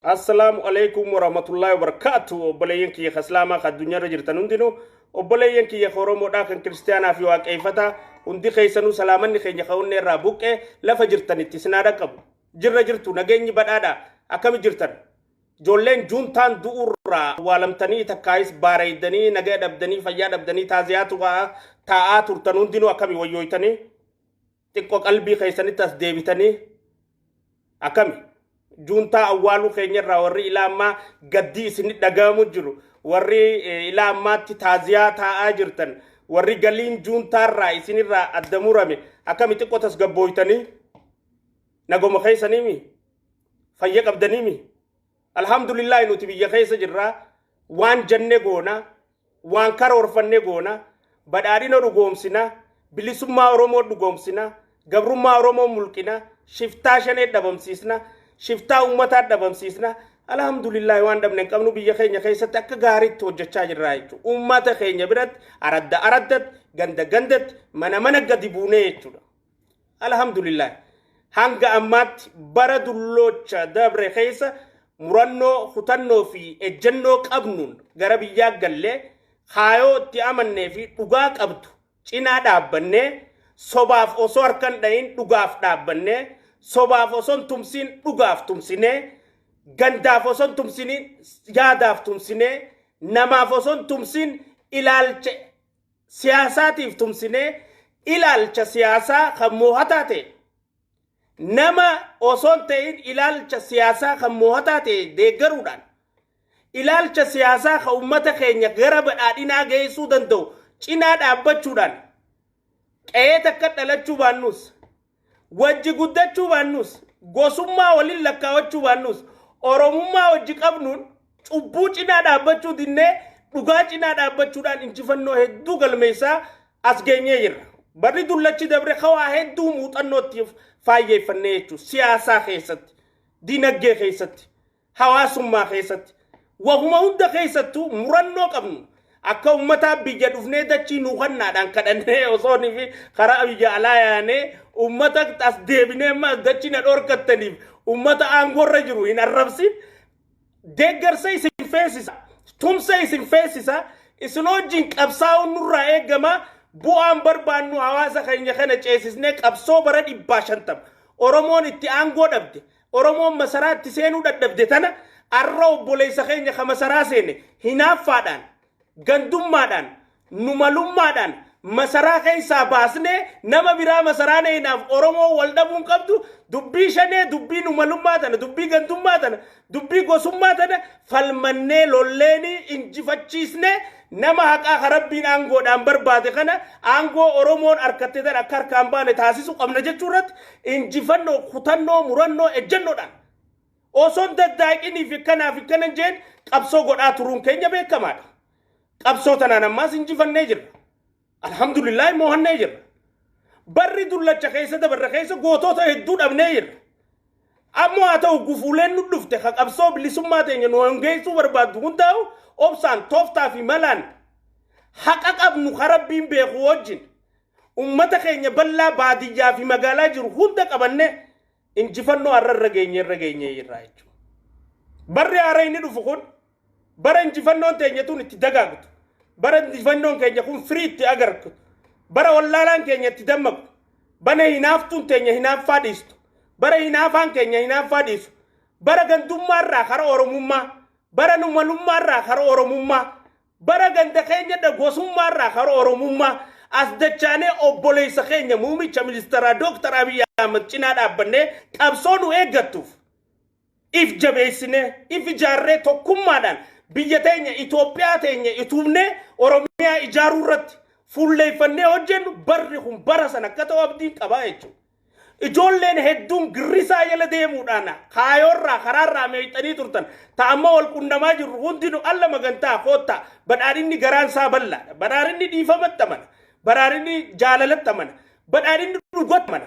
Assalaamu alaikum warahmatullahi wabarakatuh. Obboleeyyan kiyya ka Islaamaa ka addunyaarra jirtan hundinuu, obboleeyyan kiyya ka Oromoodhaa, kan Kiristaanaa fi Waaqeeffataa hundi keessanuu, salaamanni keenya ka onnee irraa buqqee lafa jirtanitti isin haa dhaqqabu. Jirra jirtu? Nageenyi badhaadha? Akkami jirtan? Ijoolleen juuntaan du'urraa awwaalamtanii, takkaayis baareeydanii, nagaya dhabdanii, fayyaa dhabdanii, taaziyaa taa'aa turtan hundinuu, akkami wayyooytanii? Xiqqoo qalbii keessanitti as deebitanii akkami? Juuntaa awwaaluu keenyarraa warri ilaa ammaa gaddii isin dhagahamu jiru, warri ilaa ammaatti taaziyaa taa'aa jirtan, warri galiin juuntaarraa isinirraa adda murame, akkami xiqqoo tasgabbooytanii? Nagoma keessaniimi? Fayya qabdaniimi? Alhamdulillaahi, nuti biyya keessa jirraa. Waan jenne goona, waan karoorfanne goona, badhaadhina dhugoomsina, bilisummaa Oromoo dhugoomsina, gabrummaa Oromoo mulqina, shiftaa shanee dhabamsiisna, shiftaa uummataa dhabamsiisna. Alhamdulillaahi, waan dhabne hin qabnu. Biyya keenya keessatti akka gaariitti hojjechaa jirra jechuudha. Uummata keenya biratti, aradda araddatti, ganda gandatti, mana mana gadi buunee jechuudha. Alhamdulillaahi, hanga ammaatti bara dulloocha dabre keessa murannoo, kutannoo fi ejjennoo qabnuun gara biyyaa gallee, kaayoo itti amannee fi dhugaa qabdu cinaa dhaabbannee, sobaaf osoo harkan dhahin dhugaaf dhaabbannee, sobaaf osoo hin tumsiin dhugaaf tumsinee, gandaaf osoo hin tumsiniin yaadaaf tumsinee, namaaf osoo hin tumsiin ilaalcha siyaasaatiif tumsinee, ilaalcha siyaasaa kan moohataa ta'e nama osoo hin ta'in ilaalcha siyaasaa kan moohataa ta'e deeggaruudhaan, ilaalcha siyaasaa kan uummata keenya gara badhaadhinaa geessuu danda'u cinaa dhaabbachuudhaan, qe'ee takka dhalachuu baannus, wajji guddachuu baannus, gosummaa waliin lakkaawachuu baannus, Oromummaa wajji qabnuun cubbuu cinaa dhaabbachuu dinnee dhugaa cinaa dhaabbachuudhaan injifannoo hedduu galmeessaa as geenyee jirra. Barri dullachi dabre kawaa hedduu muuxannootti faayyeeffannee jechuudha. Siyaasaa keessatti, dinagdee keessatti, hawaasummaa keessatti, wahuma hunda keessattuu murannoo qabnu akka uummataa biyya dhufnee dachii nuu kannaadhaan kadhannee osoo fi karaa biyya alaa yaanee uummata as deebinee amma dachii na dhorkattaniif uummata aangoorra jiru hin arrabsin. Deeggarsa isin feesisa, tumsa isin feesisa, isin wajjin qabsaa'uun nurraa eegama. Bu'aan barbaannu hawaasa keenya kana ceesisnee, qabsoo bara 150 Oromoon itti aangoo dhabde, Oromoon masaraa itti seenuu dadhabde tana, arra obboleessa keenya ka masaraa seene hinaaffaadhaan, gandummaadhaan, numalummaadhaan masaraa keessaa baasnee nama biraa masaraa neenaaf Oromoo wal dhabuun qabdu. Dubbii shanee, dubbii numalummaa tana, dubbii gandummaa tana, dubbii gosummaa tana falmannee, lolleenii injifachiisnee, nama haqaa ka Rabbiin aangoodhaan barbaade kana aangoo Oromoon harkatte tana akka harkaan baane taasisuu qabna jechuu irratti injifannoo, kutannoo, murannoo, ejjennoodhaan osoo hin daddaaqinii fi kanaa fi kana jeen qabsoo godhaa turuun keenya beekamaadha. Qabsoo tanaan ammaas injifannee jirra. Alhamdulillah, moohannee jirra. Barri dullacha keessa dabarre keessa gootota hedduu dhabnee jirra. Ammoo haa ta'u, gufuuleen nu dhufte ka qabsoo bilisummaa teenya nu hongeessuu barbaaddu hundaa'u obsaan, tooftaa fi malaan, haqa qabnu ka Rabbiin beeku wajjin, ummata keenya bal'aa baadiyyaa fi magaalaa jiru hunda qabannee injifannoo har'a irra geenye jirra jechuudha. Barri haara inni dhufu kun bara injifannoon teenya tun itti dagaagtu, bara injifannoon keenya kun firii itti agartu, bara wallaalaan keenya itti dammaqu, bara hinaaftuun teenya hinaaffaa dhiistu, bara hinaafaan keenya hinaaffaa dhiisu, bara gandummaarraa kara Oromummaa, bara numalummaarraa kara Oromummaa, bara ganda keenya gosummaarraa kara Oromummaa as dachaanee, obboleessa keenya muumicha ministeeraa Dooktar Abiy Ahmed cinaa dhaabbannee, qabsoo nu eeggattuuf if jabeessinee, if ijaarree, tokkummaadhaan biyya teenya Itoophiyaa teenya ituubnee Oromiyaa ijaaruu irratti fuulleeffannee hojjennu, barri kun bara sana akka ta'u abdiin qabaa jechuudha. Ijoolleen hedduun girrisaa jala deemuudhaan kaayoorraa karaarraa meexxanii turtan ta'amma wal qunnamaa jirru hundinuu alla magantaa koottaa. Badhaadhinni garaan isaa bal'aadha. Badhaadhinni dhiifamatti amana. Badhaadhinni jaalalatti amana. Badhaadhinni dhugatti amana.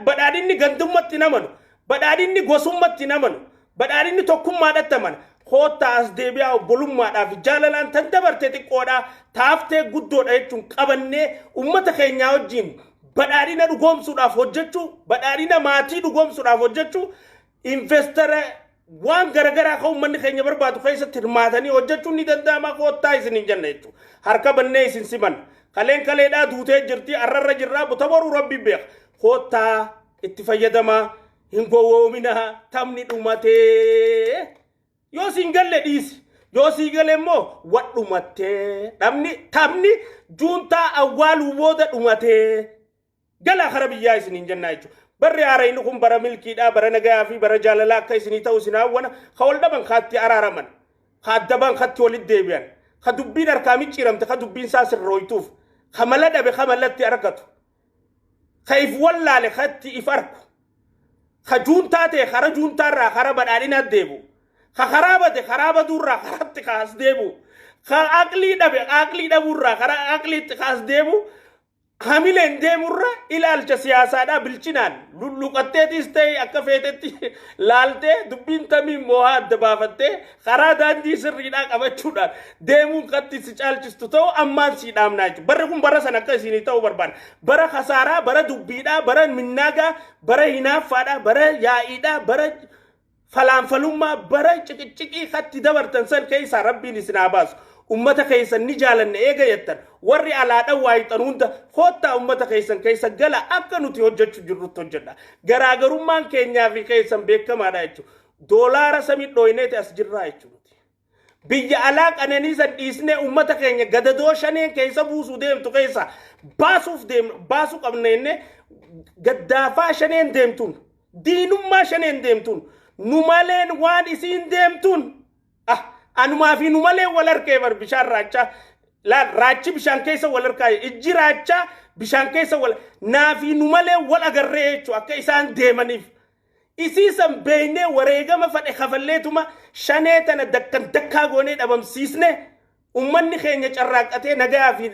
Badhaadhinni gandummatti hin amanu. Badhaadhinni gosummatti hin amanu. Badhaadhinni tokkummaadhatti amana. Koottaa as deebi'aa, obbolummaadhaaf jaalalaan tan dabarte xiqqoodhaa, taaftee guddoodha jechuun qabannee, uummata keenyaa wajjin badhaadhina dhugoomsuudhaaf hojjechuu, badhaadhina maatii dhugoomsuudhaaf hojjechuu, investara Waan garagaraa kan uummanni keenya barbaadu keessatti hirmaatanii hojjechuun ni danda'ama, koottaa isin hin jenna jechuudha. Harka bannee isin siman. Kaleen kaleedhaa duutee jirti, arrarra jirraa, buta boruu rabbi beeka. Koottaa itti fayyadamaa, hin gowwoominaa, taphni dhumatee. Yoo siin galle dhiisi. Yoo sii gale immoo wadhumattee. Dhabni taphni juuntaa awwaaluu booda dhumatee. Galaa kara biyyaa isiniin jennaa jechuudha. Barri haarayni kun bara milkiidhaa, bara nagayaa fi bara jaalalaa akka isinii ta'u isin hawwana. Ka wal dhaban kaatti araaraman, ka adda ba'an katti walitti deebi'an, ka dubbiin harkaa micciiramte ka dubbiin isaa sirrooytuuf, ka mala dhabe ka malatti argatu, ka if wallaale katti if arku, ka juuntaa ta'e kara juuntaarraa kara badhaadhinaa deebi'u, ka karaa bade karaa baduurraa karatti kaas deebi'u, ka aqlii dhabe aqlii dhabuurraa karaa aqliitti kaas deebi'u, hamileen deemurra ilaalcha siyaasaadhaa bilchinaan lulluqatteetis ta'e akka feetetti laaltee dubbiin tamiin moohaa adda baafattee karaa daandii sirriidhaa qabachuudhaan deemuun katti si caalchistu ta'u ammaan sii dhaamnaa jechuudha. Barri kun bara sana akka isinii ta'uu barbaada. Bara kasaaraa, bara dubbiidhaa, bara minnaagaa, bara hinaaffaadhaa, bara yaa'iidhaa, bara falaanfalummaa, bara ciqiciqii katti dabartan san keessaa rabbiin isin haa baasu. Ummata keessan ni jaalanne eega jettan, warri alaadhaan waa hixan hunda koottaa ummata keessan keessa gala, akka nuti hojjechuu jirrutti hojjedha. Garaagarummaan keenyaa fi keessan beekamaadha jechuudha. Doolaara samii dhooyneeti as jirraa jechuudha. Biyya alaa qananii san dhiisnee ummata keenya gadadoo shaneen keessa buusuu deemtu keessa baasuuf deemnu baasuu qabna jennee, gaddaafaa shaneen deemtuun, diinummaa shaneen deemtuun, nu maleen waan isiin deemtuun, ah, anumaa fi nu maleen wal harkee bar bishaan raachaa laal, raachi bishaan keessa wal harkaa, ijji raachaa bishaan keessa wal naa fi nu malee wal agarree jechuudha. Akka isaan deemaniif isii san beeynee wareegama fadhe kafalleetuma shanee tana dakkan dakkaa goonee dhabamsiisne, ummanni keenya carraaqqatee nagaa fi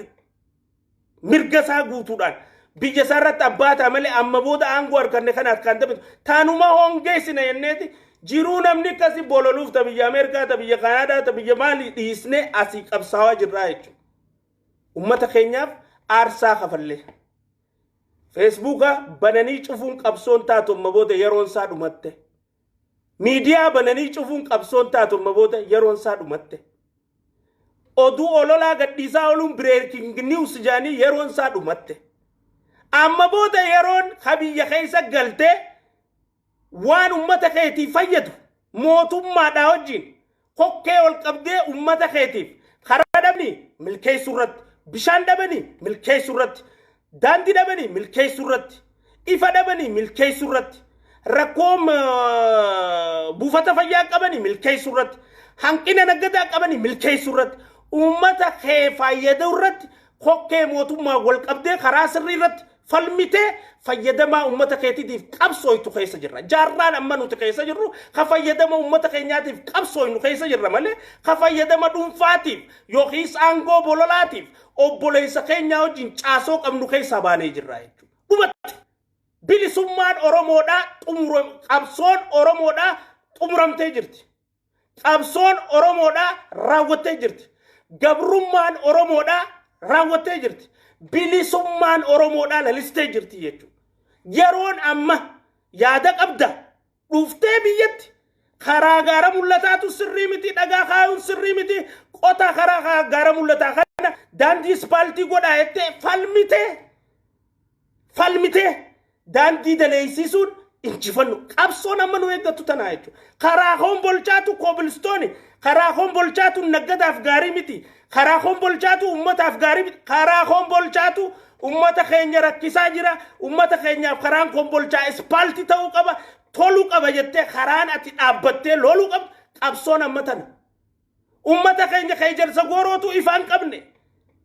mirga isaa guutuudhaan biyya isaa irratti abbaa ta'a malee amma booda aangoo harkanne kana harkaan taphitu taanuma hongeessina jenneeti jiruu. Namni akkasi bololuuf ta biyya Ameerikaa, ta biyya Kaanaadaa, ta biyya maalii dhiisnee asii qabsaawaa jirraa jechuudha. Ummata keenyaaf aarsaa kafallee. Feesbuuka bananii cufuun qabsoon taatu, amma booda yeroon isaa dhumatte. Miidiyaa bananii cufuun qabsoon taatu, amma booda yeroon isaa dhumatte. Oduu ololaa gadhiisaa ooluun, breaking news jedhanii, yeroon isaa dhumatte. Amma booda yeroon ka biyya keessa galtee waan ummata keetii fayyadu mootummaadhaa wajjin kokkee ol qabdee ummata keetiif karaa dhabanii milkeessuu irratti, bishaan dhabanii milkeessuu irratti, daandii dhabanii milkeessuu irratti, ifa dhabanii milkeessuu irratti, rakkoo buufata fayyaa qabanii milkeessuu irratti, hanqina naggadaa qabanii milkeessuu irratti, ummata kee fayyaduu irratti kokkee mootummaa wal qabdee karaa sirrii irratti falmitee fayyadamaa ummata keetiitiif qabsooytu keessa jirra. Jaarraan amma nuti keessa jirru ka fayyadama ummata keenyaatiif qabsooynu keessa jirra malee ka fayyadama dhuunfaatiif yookiis aangoo bololaatiif obboleessa keenyaa wajjin caasoo qabnu keessaa baanee jirra jechuudha. Dhumatti bilisummaan Oromoodhaa xumura, qabsoon Oromoodhaa xumuramtee jirti. Qabsoon Oromoodhaa raawwattee jirti. Gabrummaan Oromoodhaa raawwattee jirti. Bilisummaan Oromoodhaa lalistee jirti jechuudha. Yeroon amma yaada qabda dhuftee biyyatti karaa gaara mul'ataatu sirrii miti, dhagaa kaayuun sirrii miti, qota karaa gaara mul'ataa kana daandii ispaaltii godhaa jettee falmitee falmitee daandii daleessisuun injifannu qabsoon amma nu eeggattu tanaa jechuudha. Karaa kombolchaatu kobilistooni, karaa kombolchaatu naggadaaf gaarii miti, karaa kombolchaatu ummataaf gaarii miti, karaa kombolchaatu ummata keenya rakkisaa jira, ummata keenyaaf karaan kombolchaa ispaaltii ta'uu qaba, toluu qaba jettee karaan ati dhaabbattee loluu qabdu qabsoon amma tana. Ummata keenya kan ijarsa goorootu ifaa hin qabne,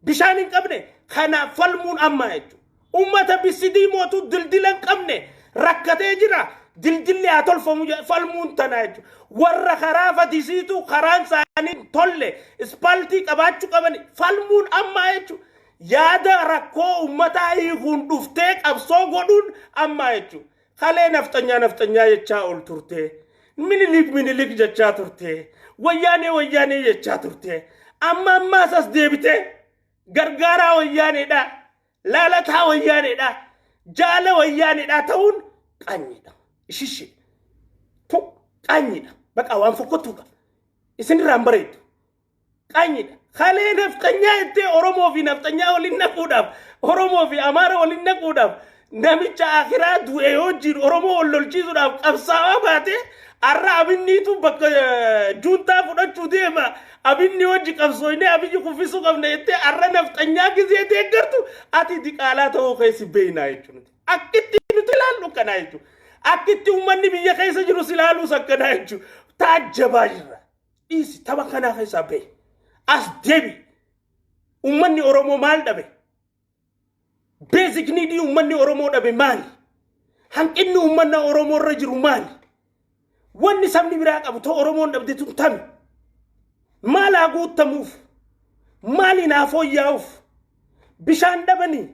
bishaan hin qabne, kanaaf falmuun amma jechuudha. Ummata bisidii mootu dildila hin qabne rakkatee jira. Dildilli haa tolfamu falmuun tana jechuudha. Warra karaa fadisiitu karaan isaanii hin tolle ispaaltii qabaachuu qaban falmuun amma jechuudha. Yaada rakkoo ummataa hiikuun dhuftee qabsoo godhuun amma jechuudha. Kalee nafxanyaa nafxanyaa jechaa ol turte. Minilik minilik jechaa turte. Wayyaanee wayyaanee jechaa turte. Amma ammaas as deebitee gargaaraa wayyaaneedha. Laalataa wayyaaneedha. Jaala wayyaaneedha ta'uun qanyiidha. Ishishi. Tu qanyiidha. Baqa waan fokkottuudha. Isinirraa hin bareeddu. Qaanyidha. Kalee nafxanyaa jettee Oromoo fi nafxanyaa waliin naquudhaaf, Oromoo fi Amaara waliin naquudhaaf, namicha akiraa du'e yoo jiru Oromoo wal lolchiisuudhaaf qabsaa'aa baate, har'a Abinniitu bakka juuntaa fudhachuu deema. Abinni hojii qabsooynee Abiyyi kuffisuu qabna jettee har'a nafxanyaa gizee deeggartu, ati diqaalaa ta'uu keessi beeknaa jechuudha. Akkitti nuti ilaallu akkanaa jechuudha. Akkitti uummanni biyya keessa jirus ilaaluus akkanaa jechuudha. Taajjabaa jirra. Dhiisi, tapha kanaa keessaa bahi. As deebi. Uummanni Oromoo maal dhabe? Basic need uummanni Oromoo dhabe maali? Hanqinni uummanna Oromoo irra jiru maali? Wanni sabni biraa qabu ta'u Oromoon dhabde tun tami? Maal haa guuttamuuf? Maaliin haa fooyya'uuf? Bishaan dhabanii?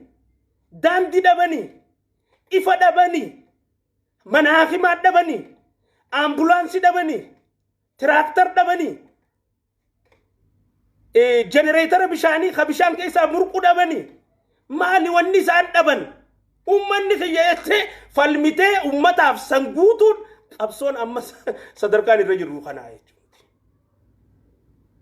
Daandii dhabanii? Ifa dhabanii? Mana hakimaa dhabanii? Ambulaansii dhabanii? Tiraaktar dhabanii? Jenereetara bishaanii ka bishaan keessaa burqu dhabanii? Maali wanni isaan dhaban? Uummanni kiyya jettee falmitee uummataaf san guutuun qabsoon amma sadarkaan irra jirru kanaa jechuudha.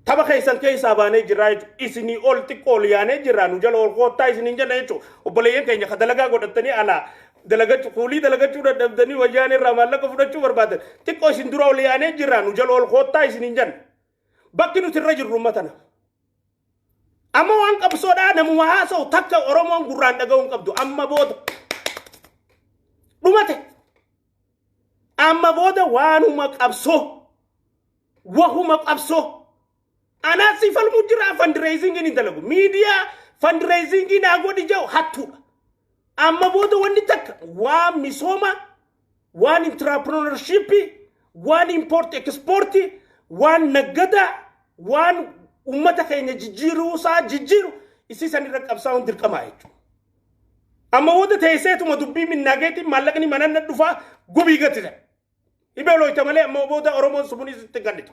Tapha keessan keessaa baanee jirraa jechuudha. Isinii ol xiqqoo ol yaanee jirraa, nu jala ol koottaa isiniin jenna jechuudha. Obboleeyyan keenya ka dalagaa godhatanii alaa dalagachuu, kuulii dalagachuu dadhabdanii wayyaan irraa maallaqa fudhachuu barbaadan, xiqqoo isin dura ol yaanee jirraa, nu jala ol koottaa isiniin jenna. Bakki nuti irra jirru uummata. Amma waan qabsoodhaa namuma haasa'u takka Oromoon gurraan dhaga'uu hin qabdu. Amma booda dhumate. Amma booda waanuma qabsoo, wahuma qabsoo. Anaas si falmuu jira, fundraising hin dalagu. Miidiyaa fundraising naa godhi jedhu hattuudha. Amma booda wanni takka waan misooma, waan entrepreneurship, waan import export, waan naggadaa, waan ummata keenya jijjiiruu isaa jijjiiru isii san irra qabsaa'uun dirqamaa jechuudha. Amma booda teesseetuma dubbii minnaageetiin maallaqni mananna dhufaa gubii gatisa. Dhibee looyta malee amma booda Oromoon sumunis itti gannitu.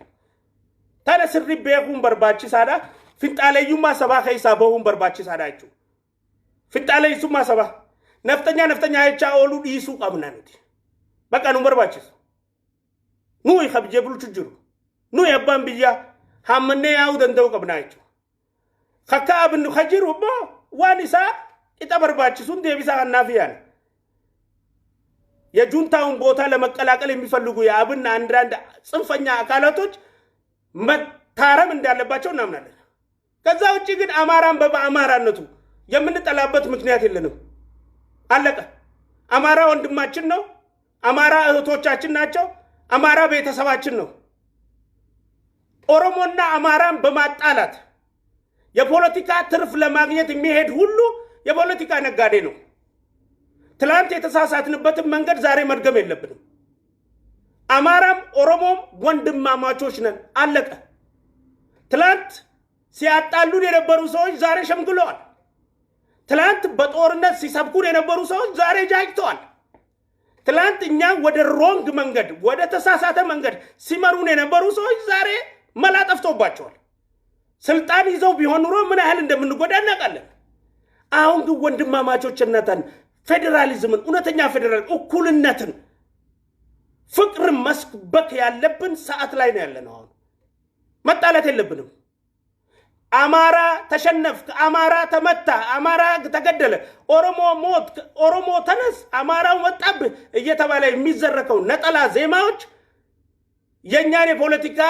Tana sirri beekuun barbaachisaadha. Finxaaleeyyummaa sabaa keessaa bahuun barbaachisaadha jechuudha. Finxaaleessummaa sabaa. Nafxanyaa nafxanyaa jechaa ooluu dhiisuu qabna nuti. Bakka nu barbaachisu. Nuyi kabjee bulchu jiru. Nuyi abbaan biyyaa haammannee yaa'uu danda'uu qabna jechuudha. Kakka Abinnu ka jiru immoo waan isaa qixa barbaachisuun deebisaa kannaaf yaana. የጁንታውን ቦታ ለመቀላቀል የሚፈልጉ የአብን አንዳንድ ጽንፈኛ አካላቶች መታረም እንዳለባቸው እናምናለን። ከዛ ውጭ ግን አማራን በአማራነቱ የምንጠላበት ምክንያት የለንም። አለቀ። አማራ ወንድማችን ነው። አማራ እህቶቻችን ናቸው። አማራ ቤተሰባችን ነው። ኦሮሞና አማራን በማጣላት የፖለቲካ ትርፍ ለማግኘት የሚሄድ ሁሉ የፖለቲካ ነጋዴ ነው። ትላንት የተሳሳትንበትን መንገድ ዛሬ መድገም የለብንም። አማራም ኦሮሞም ወንድማማቾች ነን። አለቀ። ትላንት ሲያጣሉን የነበሩ ሰዎች ዛሬ ሸምግለዋል። ትላንት በጦርነት ሲሰብኩን የነበሩ ሰዎች ዛሬ ጃጅተዋል። ትላንት እኛ ወደ wrong መንገድ፣ ወደ ተሳሳተ መንገድ ሲመሩን የነበሩ ሰዎች ዛሬ መላ ጠፍቶባቸዋል። ስልጣን ይዘው ቢሆን ኑሮ ምን ያህል እንደምንጎዳ እናውቃለን። አሁን ግን ወንድማማቾችነትን፣ ፌዴራሊዝምን፣ እውነተኛ ፌዴራል እኩልነትን፣ ፍቅርን መስበክ ያለብን ሰዓት ላይ ነው ያለነው። አሁን መጣላት የለብንም። አማራ ተሸነፍክ፣ አማራ ተመታ፣ አማራ ተገደለ፣ ኦሮሞ ሞት፣ ኦሮሞ ተነስ፣ አማራው መጣብህ እየተባለ የሚዘረከው ነጠላ ዜማዎች የእኛን የፖለቲካ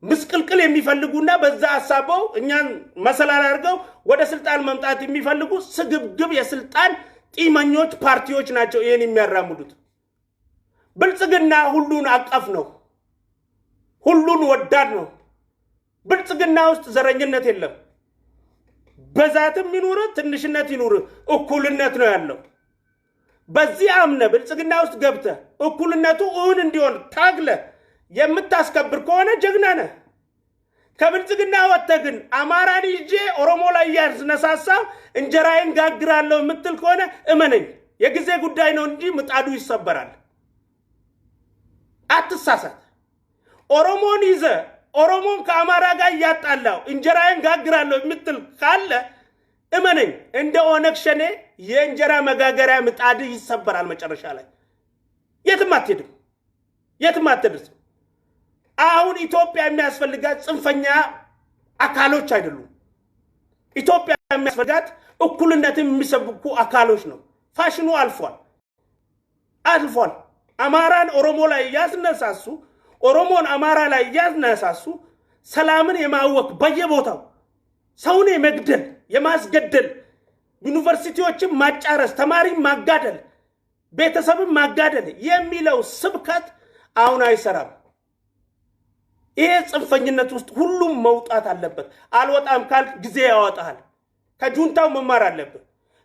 ምስቅልቅል የሚፈልጉና በዛ አሳበው እኛን መሰላል አድርገው ወደ ስልጣን መምጣት የሚፈልጉ ስግብግብ የስልጣን ጢመኞች ፓርቲዎች ናቸው ይህን የሚያራምዱት። ብልጽግና ሁሉን አቀፍ ነው። ሁሉን ወዳድ ነው። ብልጽግና ውስጥ ዘረኝነት የለም። በዛትም ይኑር ትንሽነት ይኑር እኩልነት ነው ያለው። በዚህ አምነህ ብልጽግና ውስጥ ገብተህ እኩልነቱ እውን እንዲሆን ታግለህ የምታስከብር ከሆነ ጀግና ነህ። ከብልጽግና ወጥተህ ግን አማራን ይዤ ኦሮሞ ላይ እያነሳሳ እንጀራዬን ጋግራለሁ የምትል ከሆነ እመነኝ፣ የጊዜ ጉዳይ ነው እንጂ ምጣዱ ይሰበራል። አትሳሳት። ኦሮሞን ይዘህ ኦሮሞን ከአማራ ጋር እያጣላው እንጀራዬን ጋግራለሁ የምትል ካለ እመነኝ፣ እንደ ኦነግ ሸኔ የእንጀራ መጋገሪያ ምጣድ ይሰበራል። መጨረሻ ላይ የትም አትሄድም፣ የትም አትደርስም። አሁን ኢትዮጵያ የሚያስፈልጋት ጽንፈኛ አካሎች አይደሉም። ኢትዮጵያ የሚያስፈልጋት እኩልነትን የሚሰብኩ አካሎች ነው። ፋሽኑ አልፏል አልፏል። አማራን ኦሮሞ ላይ እያስነሳሱ፣ ኦሮሞን አማራ ላይ እያስነሳሱ ሰላምን የማወክ፣ በየቦታው ሰውን የመግደል፣ የማስገደል፣ ዩኒቨርሲቲዎችን ማጫረስ፣ ተማሪን ማጋደል፣ ቤተሰብን ማጋደል የሚለው ስብከት አሁን አይሰራም። ይሄ ጽንፈኝነት ውስጥ ሁሉም መውጣት አለበት። አልወጣም ካልክ ጊዜ ያወጣሃል። ከጁንታው መማር አለብን።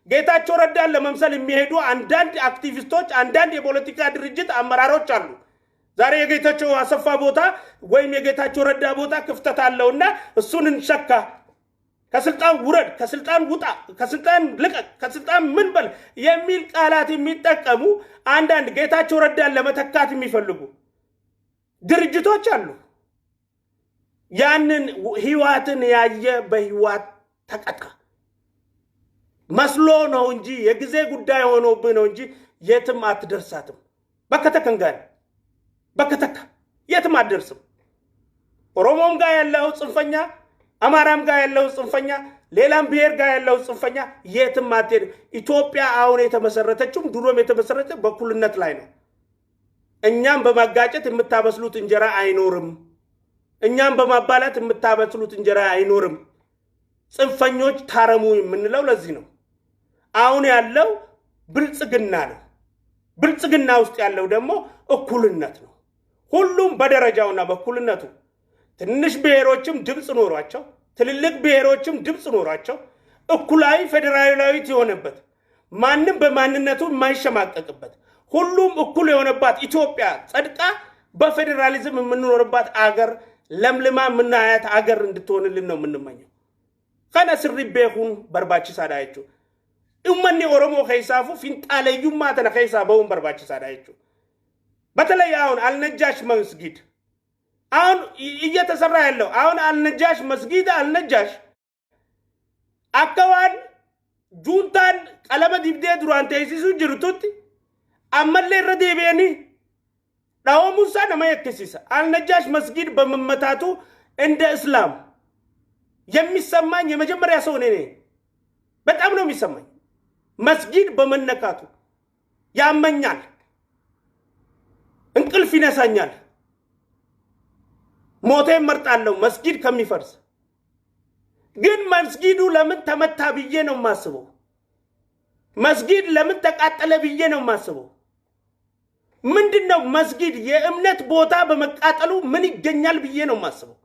ጌታቸው ረዳን ለመምሰል የሚሄዱ አንዳንድ አክቲቪስቶች፣ አንዳንድ የፖለቲካ ድርጅት አመራሮች አሉ። ዛሬ የጌታቸው አሰፋ ቦታ ወይም የጌታቸው ረዳ ቦታ ክፍተት አለውና እሱን እንሸካ፣ ከስልጣን ውረድ፣ ከስልጣን ውጣ፣ ከስልጣን ልቀቅ፣ ከስልጣን ምን በል የሚል ቃላት የሚጠቀሙ አንዳንድ ጌታቸው ረዳን ለመተካት የሚፈልጉ ድርጅቶች አሉ። ያንን ህወሓትን ያየ በህወሓት ተቀጣ መስሎ ነው እንጂ፣ የጊዜ ጉዳይ ሆኖብህ ነው እንጂ የትም አትደርሳትም። በከተከንጋን በከተካ የትም አትደርስም። ኦሮሞም ጋር ያለው ጽንፈኛ፣ አማራም ጋር ያለው ጽንፈኛ፣ ሌላም ብሔር ጋር ያለው ጽንፈኛ የትም አትሄድም። ኢትዮጵያ አሁን የተመሰረተችውም ድሮም የተመሰረተ በእኩልነት ላይ ነው። እኛም በማጋጨት የምታበስሉት እንጀራ አይኖርም። እኛም በማባላት የምታበስሉት እንጀራ አይኖርም። ጽንፈኞች ታረሙ የምንለው ለዚህ ነው። አሁን ያለው ብልጽግና ነው። ብልጽግና ውስጥ ያለው ደግሞ እኩልነት ነው። ሁሉም በደረጃውና በእኩልነቱ፣ ትንሽ ብሔሮችም ድምፅ ኖሯቸው፣ ትልልቅ ብሔሮችም ድምፅ ኖሯቸው፣ እኩላዊ ፌዴራላዊት የሆነበት፣ ማንም በማንነቱ የማይሸማቀቅበት፣ ሁሉም እኩል የሆነባት ኢትዮጵያ ጸድቃ በፌዴራሊዝም የምንኖርባት አገር፣ ለምልማ የምናያት አገር እንድትሆንልን ነው የምንመኘው። Kana sirri beekuun barbaachisaadha jechuudha. Uummanni Oromoo keessaafuu finxaaleeyyummaa tana keessaa bahuun barbaachisaadha jechuudha. በተለይ አሁን አልነጃሽ መስጊድ አሁን እየተሰራ ያለው፣ አሁን አልነጃሽ መስጊድ፣ አልነጃሽ akka waan juuntaan qalama dibdee duraan teessisuu jirtutti ammallee irra deebi'anii dhawamuunsaa nama yakkisiisa. አልነጃሽ መስጊድ በመመታቱ እንደ እስላም የሚሰማኝ የመጀመሪያ ሰው እኔ ነኝ። በጣም ነው የሚሰማኝ። መስጊድ በመነካቱ ያመኛል፣ እንቅልፍ ይነሳኛል። ሞቴን መርጣለሁ መስጊድ ከሚፈርስ። ግን መስጊዱ ለምን ተመታ ብዬ ነው የማስበው። መስጊድ ለምን ተቃጠለ ብዬ ነው የማስበው። ምንድን ነው መስጊድ የእምነት ቦታ በመቃጠሉ ምን ይገኛል ብዬ ነው የማስበው።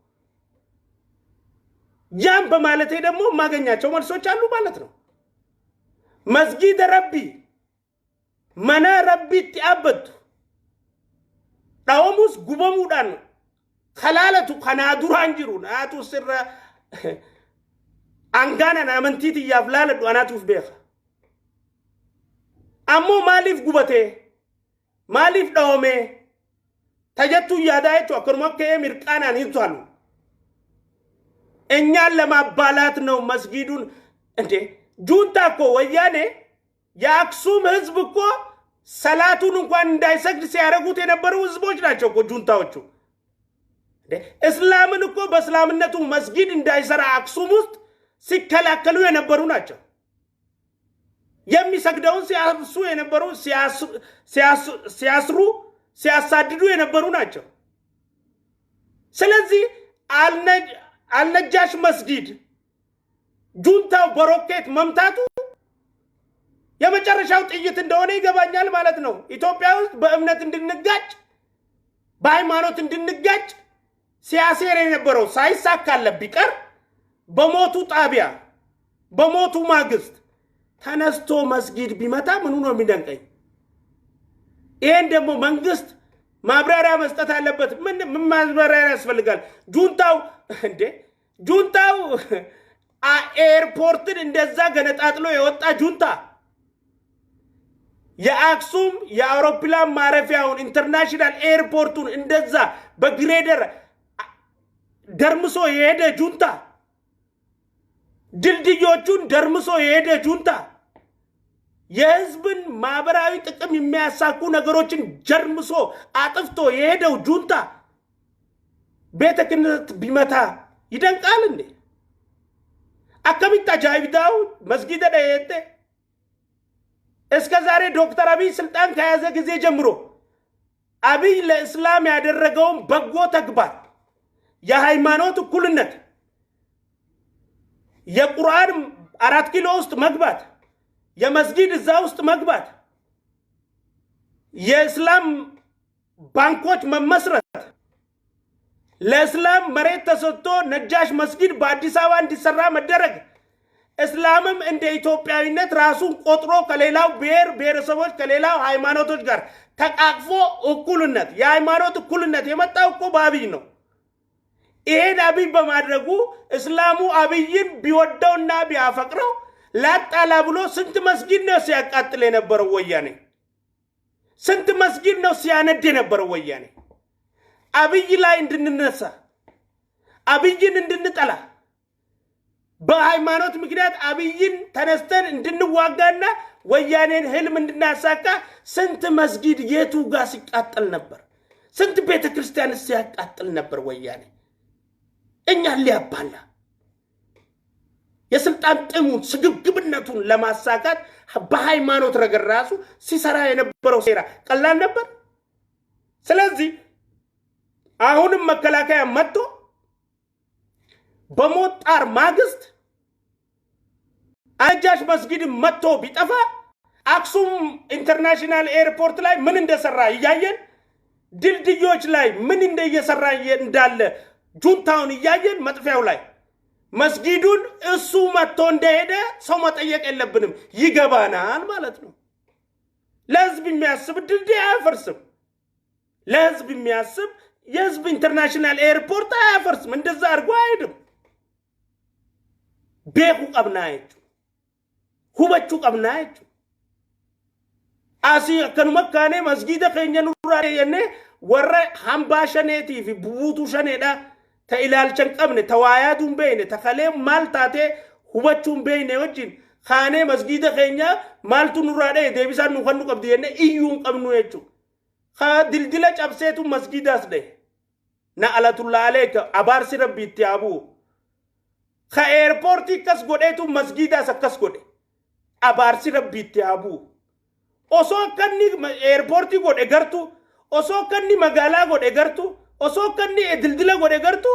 ያም በማለቴ ደግሞ የማገኛቸው መልሶች አሉ ማለት ነው። መስጊድ ረቢ mana Rabbiitti dhaabbattu dhawamus gubamuudhaan kalaalatu kanaa duraan jiru naatu sirra angaanan amantii tiyyaaf laaladhu anaatuuf beeka. Ammoo maaliif gubatee, maaliif dhawamee tajattuu yaadaa jechuun akkanuma ka'ee mirqaanaan hin to'annu. እኛን ለማባላት ነው መስጊዱን። እንዴ ጁንታ እኮ፣ ወያኔ፣ የአክሱም ህዝብ እኮ ሰላቱን እንኳን እንዳይሰግድ ሲያደርጉት የነበሩ ህዝቦች ናቸው እኮ ጁንታዎቹ። እስላምን እኮ በእስላምነቱ መስጊድ እንዳይሰራ አክሱም ውስጥ ሲከላከሉ የነበሩ ናቸው። የሚሰግደውን ሲያርሱ የነበሩ፣ ሲያስሩ፣ ሲያሳድዱ የነበሩ ናቸው። ስለዚህ አልነጃሽ መስጊድ ጁንታው በሮኬት መምታቱ የመጨረሻው ጥይት እንደሆነ ይገባኛል ማለት ነው። ኢትዮጵያ ውስጥ በእምነት እንድንጋጭ፣ በሃይማኖት እንድንጋጭ ሲያሴር የነበረው ሳይሳካለት ቢቀር በሞቱ ጣቢያ፣ በሞቱ ማግስት ተነስቶ መስጊድ ቢመታ ምኑ ነው የሚደንቀኝ? ይሄን ደግሞ መንግስት ማብራሪያ መስጠት አለበት። ምን ምን ማብራሪያ ያስፈልጋል? ጁንታው እንዴ፣ ጁንታው ኤርፖርትን እንደዛ ገነጣጥሎ የወጣ ጁንታ፣ የአክሱም የአውሮፕላን ማረፊያውን international ኤርፖርቱን እንደዛ በግሬደር ደርምሶ የሄደ ጁንታ፣ ድልድዮቹን ደርምሶ የሄደ ጁንታ፣ የህዝብን ማህበራዊ ጥቅም የሚያሳኩ ነገሮችን ጀርምሶ አጥፍቶ የሄደው ጁንታ ቤተ ክህነት ቢመታ ይደንቃል እንዴ? Akkamitti ajaa'ibdaa'u መስጊደ dha'eette እስከ ዛሬ ዶክተር አብይ ስልጣን ከያዘ ጊዜ ጀምሮ አብይ ለእስላም ያደረገውን በጎ ተግባር፣ የሃይማኖት እኩልነት፣ የቁርአን 4 ኪሎ ውስጥ መግባት፣ የመስጊድ እዛ ውስጥ መግባት፣ የእስላም ባንኮች መመስረት፣ ለእስላም መሬት ተሰጥቶ ነጃሽ መስጊድ በአዲስ አበባ እንዲሰራ መደረግ፣ እስላምም እንደ ኢትዮጵያዊነት ራሱን ቆጥሮ ከሌላው ብሔር ብሔረሰቦች፣ ከሌላው ሃይማኖቶች ጋር ተቃቅፎ እኩልነት፣ የሃይማኖት እኩልነት የመጣው እኮ በአብይ ነው። ይሄን አብይ በማድረጉ እስላሙ አብይን ቢወደውና ቢያፈቅረው ላጣላ ብሎ ስንት መስጊድ ነው ሲያቃጥል የነበረው ወያኔ? ስንት መስጊድ ነው ሲያነድ የነበረው ወያኔ? አብይ ላይ እንድንነሳ፣ አብይን እንድንጠላ፣ በሃይማኖት ምክንያት አብይን ተነስተን እንድንዋጋና ወያኔን ህልም እንድናሳካ ስንት መስጊድ የቱ ጋር ሲቃጠል ነበር? ስንት ቤተ ክርስቲያን ሲያቃጥል ነበር ወያኔ እኛን ሊያባላ፣ የስልጣን ጥሙን ስግብግብነቱን ለማሳካት በሃይማኖት ረገድ ራሱ ሲሰራ የነበረው ሴራ ቀላል ነበር? ስለዚህ አሁንም መከላከያ መጥቶ በሞት ጣር ማግስት አነጃሽ መስጊድ መጥቶ ቢጠፋ፣ አክሱም international airport ላይ ምን እንደሰራ እያየን፣ ድልድዮች ላይ ምን እየሰራ እንዳለ ጁንታውን እያየን፣ መጥፊያው ላይ መስጊዱን እሱ መጥቶ እንደሄደ ሰው መጠየቅ የለብንም፣ ይገባናል ማለት ነው። ለህዝብ የሚያስብ ድልድይ አያፈርስም። ለህዝብ የሚያስብ የህዝብ international airport አያፈርስም። እንደዛ አድርጎ አይሄድም። Beekuu qabnaa jechuudha. Hubachuu qabnaa jechuudha. Asii akkanuma kaanee masgiida keenya nurraa jennee warra hambaa shaneetii fi bubuutuu shaneedha, ta ilaalcha hin qabne, ta waa yaaduu hin beekne, ta kalee maal taatee hubachuu hin beekne wajjin kaanee masgiida keenya maaltu nurraa dha'e, deebisaan nu kan nu qabdi jennee iyyuu hin qabnu jechuudha. Haa, dildila cabseetu masgiidaas dha'e. Na alatullaa aleeka, abaarsi Rabbi itti haa bu'u. Ka airportii akkas godheetu masgiidaas akkas godhe. Abaarsi Rabbi itti haa bu'u. Osoo akka inni airportii godhe gartu, osoo akka inni magaalaa godhe gartu, osoo akka inni dildila godhe gartu,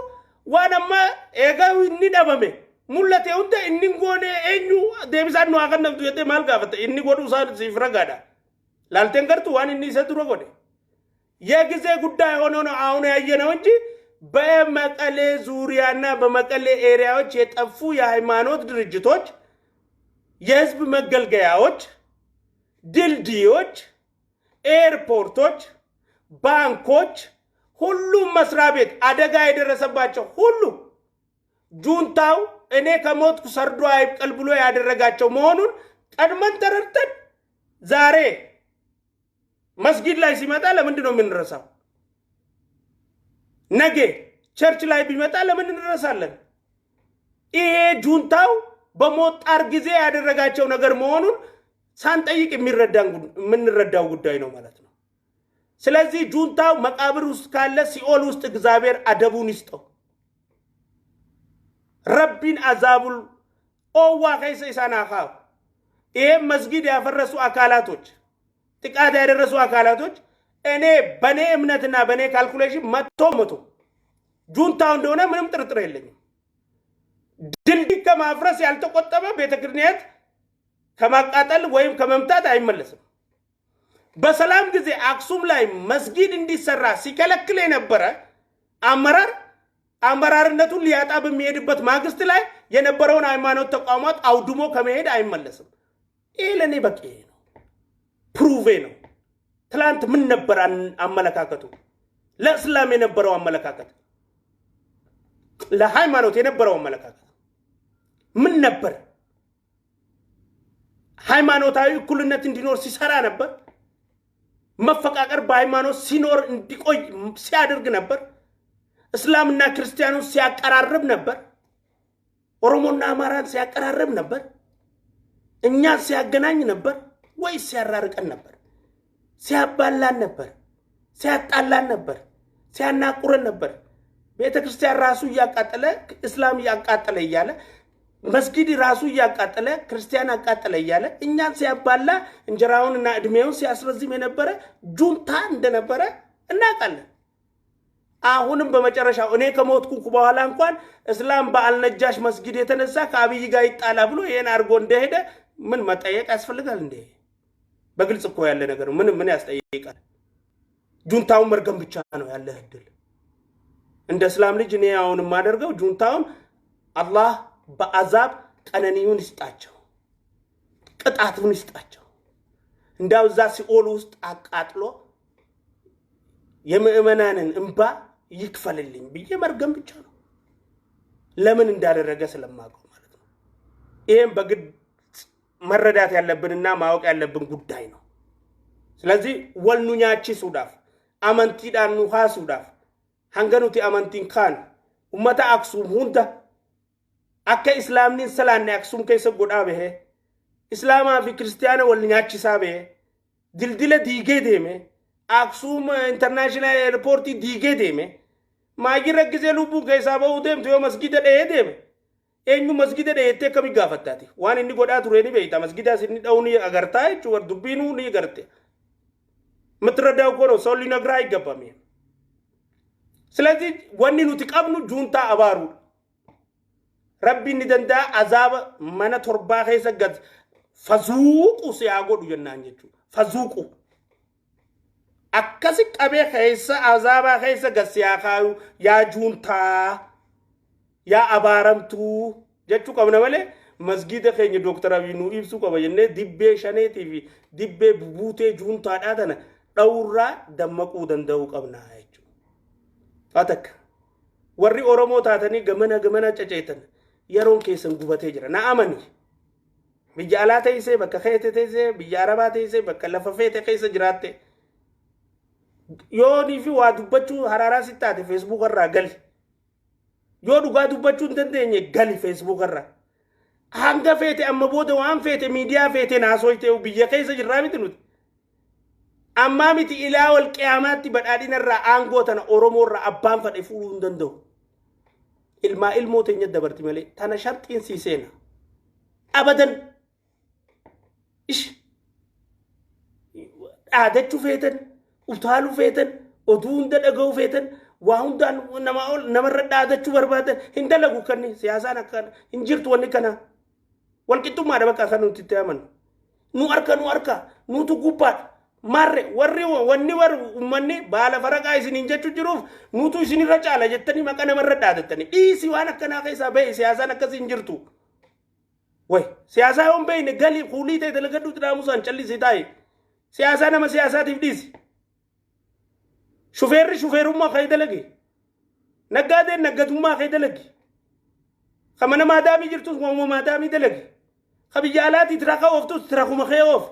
waan amma eegaa inni dhabame mul'ate hunda inni goone eenyu deebisaan nu haa kennamtu jettee maal gaafata? Inni godhuu isaa siif ragaadha. Laalteen gartu waan inni isa dura godhe. የጊዜ ጉዳይ ሆኖ ነው አሁን ያየነው እንጂ በመቀሌ ዙሪያና በመቀሌ area ዎች የጠፉ የሃይማኖት ድርጅቶች፣ የህዝብ መገልገያዎች፣ ድልድዮች፣ ኤርፖርቶች፣ ባንኮች፣ ሁሉም መስሪያ ቤት አደጋ የደረሰባቸው ሁሉ ጁንታው እኔ ከሞትኩ ሰርዶ አይብቀል ብሎ ያደረጋቸው መሆኑን ቀድመን ተረድተን ዛሬ መስጊድ ላይ ሲመጣ ለምንድን ነው የምንረሳው? ነገ church ላይ ቢመጣ ለምን እንረሳለን? ይሄ ጁንታው በሞት ጣር ጊዜ ያደረጋቸው ነገር መሆኑን ሳንጠይቅ የምንረዳው ጉዳይ ነው ማለት ነው። ስለዚህ ጁንታው መቃብር ውስጥ ካለ ሲኦል ውስጥ እግዚአብሔር አደቡን ይስጠው። Rabbiin azaabul oowwaa keessa isaan haa kaa'u። ይሄም መስጊድ ያፈረሱ አካላቶች፣ ጥቃት ያደረሱ አካላቶች እኔ በእኔ እምነትና በእኔ calculation 100% ጁንታው እንደሆነ ምንም ጥርጥር የለኝም። ድልድይ ከማፍረስ ያልተቆጠበ ቤተ ክርስቲያን ከማቃጠል ወይም ከመምታት አይመለስም። በሰላም ጊዜ አክሱም ላይ መስጊድ እንዲሰራ ሲከለክል የነበረ አመራር አመራርነቱን ሊያጣ በሚሄድበት ማግስት ላይ የነበረውን ሃይማኖት ተቋማት አውድሞ ከመሄድ አይመለስም። ይህ ለእኔ በቂ ነው፣ proof ነው። ትላንት ምን ነበር አመለካከቱ? ለእስላም የነበረው አመለካከት፣ ለሃይማኖት የነበረው አመለካከት ምን ነበር? ሃይማኖታዊ እኩልነት እንዲኖር ሲሰራ ነበር። መፈቃቀር በሃይማኖት ሲኖር እንዲቆይ ሲያደርግ ነበር። እስላምና ክርስቲያኑን ሲያቀራርብ ነበር። ኦሮሞና አማራን ሲያቀራርብ ነበር። እኛን ሲያገናኝ ነበር ወይስ ሲያራርቀን ነበር? ሲያባላን ነበር? ሲያጣላን ነበር? ሲያናቁረን ነበር? ቤተ ክርስቲያን ራሱ እያቃጠለ እስላም እያቃጠለ እያለ፣ መስጊድ ራሱ እያቃጠለ ክርስቲያን አቃጠለ እያለ እኛን ሲያባላ እንጀራውንና እድሜውን ሲያስረዝም የነበረ ጁንታ እንደነበረ እናውቃለን። አሁንም በመጨረሻው እኔ ከሞትኩ በኋላ እንኳን እስላም በአልነጃሽ መስጊድ የተነሳ ከአብይ ጋር ይጣላ ብሎ ይሄን አድርጎ እንደሄደ ምን መጠየቅ ያስፈልጋል እንዴ? በግልጽ እኮ ያለ ነገር ነው። ምን ያስጠይቃል? ጁንታውን መርገም ብቻ ነው ያለ እድል። እንደ እስላም ልጅ እኔ አሁን የማደርገው ጁንታውን አላህ በአዛብ ቀነኒውን ይስጣቸው፣ ቅጣቱን ይስጣቸው። እንዳው እዛ ሲኦል ውስጥ አቃጥሎ የምዕመናንን እንባ ይክፈልልኝ ብዬ መርገም ብቻ ነው። ለምን እንዳደረገ ስለማውቀው ማለት ነው። ይሄም በግልጽ መረዳት ያለብንና ማወቅ ያለብን ጉዳይ ነው። ስለዚህ wal nu nyaachisuudhaaf, amantiidhaan nu haasuudhaaf, hanga nuti amantiin kaanu ummata Aksuum hunda akka islaamni hin salaanne Aksuum keessa godhaa bahe, islaamaa fi kiristiyaana wal nyaachisaa bahe, dildila diigee deeme, Aksuum International Airportii diigee deeme, maayirra gisee lubbuun keessaa bahuu deemtu yoo masgida dhahee deeme, eenyu masgida dhaheettee akkami gaafattaati? Waan inni godhaa ture ni beeyta. Masgidaas inni dha'uu ni agartaa jechuudha, dubbiinuu ni garte. የምትረዳው እኮ ነው። ሰው ሊነግርህ አይገባም። ይሄ ስለዚህ wanni nuti qabnu juuntaa abaaruudha. Rabbiin ni danda'a, azaaba mana torbaa keessa gad fazuuqu si haa godhu jennaan jechuudha. Fazuuqu. Akkasi qabee keessa azaabaa keessa gad si haa kaayu, yaa juuntaa, yaa abaaramtuu jechuu qabna malee, masgiida keenya Dooktar Abiy nuu ibsuu qaba jennee dibbee shaneetii fi dibbee bubuutee juuntaadhaa tana dhawurraa dammaquu danda'uu qabna jechuudha. Haa takka warri Oromoo taatanii gamana gamana caceetan, yeroon keessan gubatee jira. Na amani. Biyya alaa teessee, bakka keete teessee, biyya arabaa teessee, bakka lafa feete keessa jiraatte. Yoonii fi waa dubbachuu haraaraa si taate, Facebook irraa gali. Yoo dhugaa dubbachuu hin dandeenye, gali Facebook irraa. Hanga feete amma booda waan feete miidiyaa feete naasooyte, biyya keessa jirraa miti nuti. Ammaa miti, ilaa wal qiyaamaatti badhaadhina irraa aangoo tana Oromoo irraa abbaan fadhe fuudhuu hin danda'u. Ilmaa ilmoo teenya dabarti malee, tana sharxiin sii seena. Abadan. Ish. Dhaadachuu feetan, utaaluu feetan, oduu hunda dhaga'uu feetan, waa hundaan namaa ol namarra dhaadachuu barbaadan, hin dalagu kanni siyaasaan akkana hin jirtu wanni kana. Walqixxummaadha bakka kan nuti itti amanu. Nu harka, nu harka, nutu gubbaadha. Marre warri wanni warri uummanni baala faraqaa isiniin jechuu jiruuf, nutu isinirra caala jettanii maqaa namarra dhaadattanii dhiisi, waan akkanaa keessaa bahe, siyaasaan akkasii hin jirtu. Way, siyaasaa yoo hin beekne gali, kuulii ta'e dalagadhuutti dhaamusaan callisii taa'e. Siyaasaa nama siyaasaatiif dhiisi. Shufeerri shufeerummaa kee dalagi. Naggaadeen naggadummaa kee dalagi. Ka mana maadaamii jirtus waanuma maadaamii dalagi. Ka biyya alaatii tiraka ooftus tirakuma kee oof.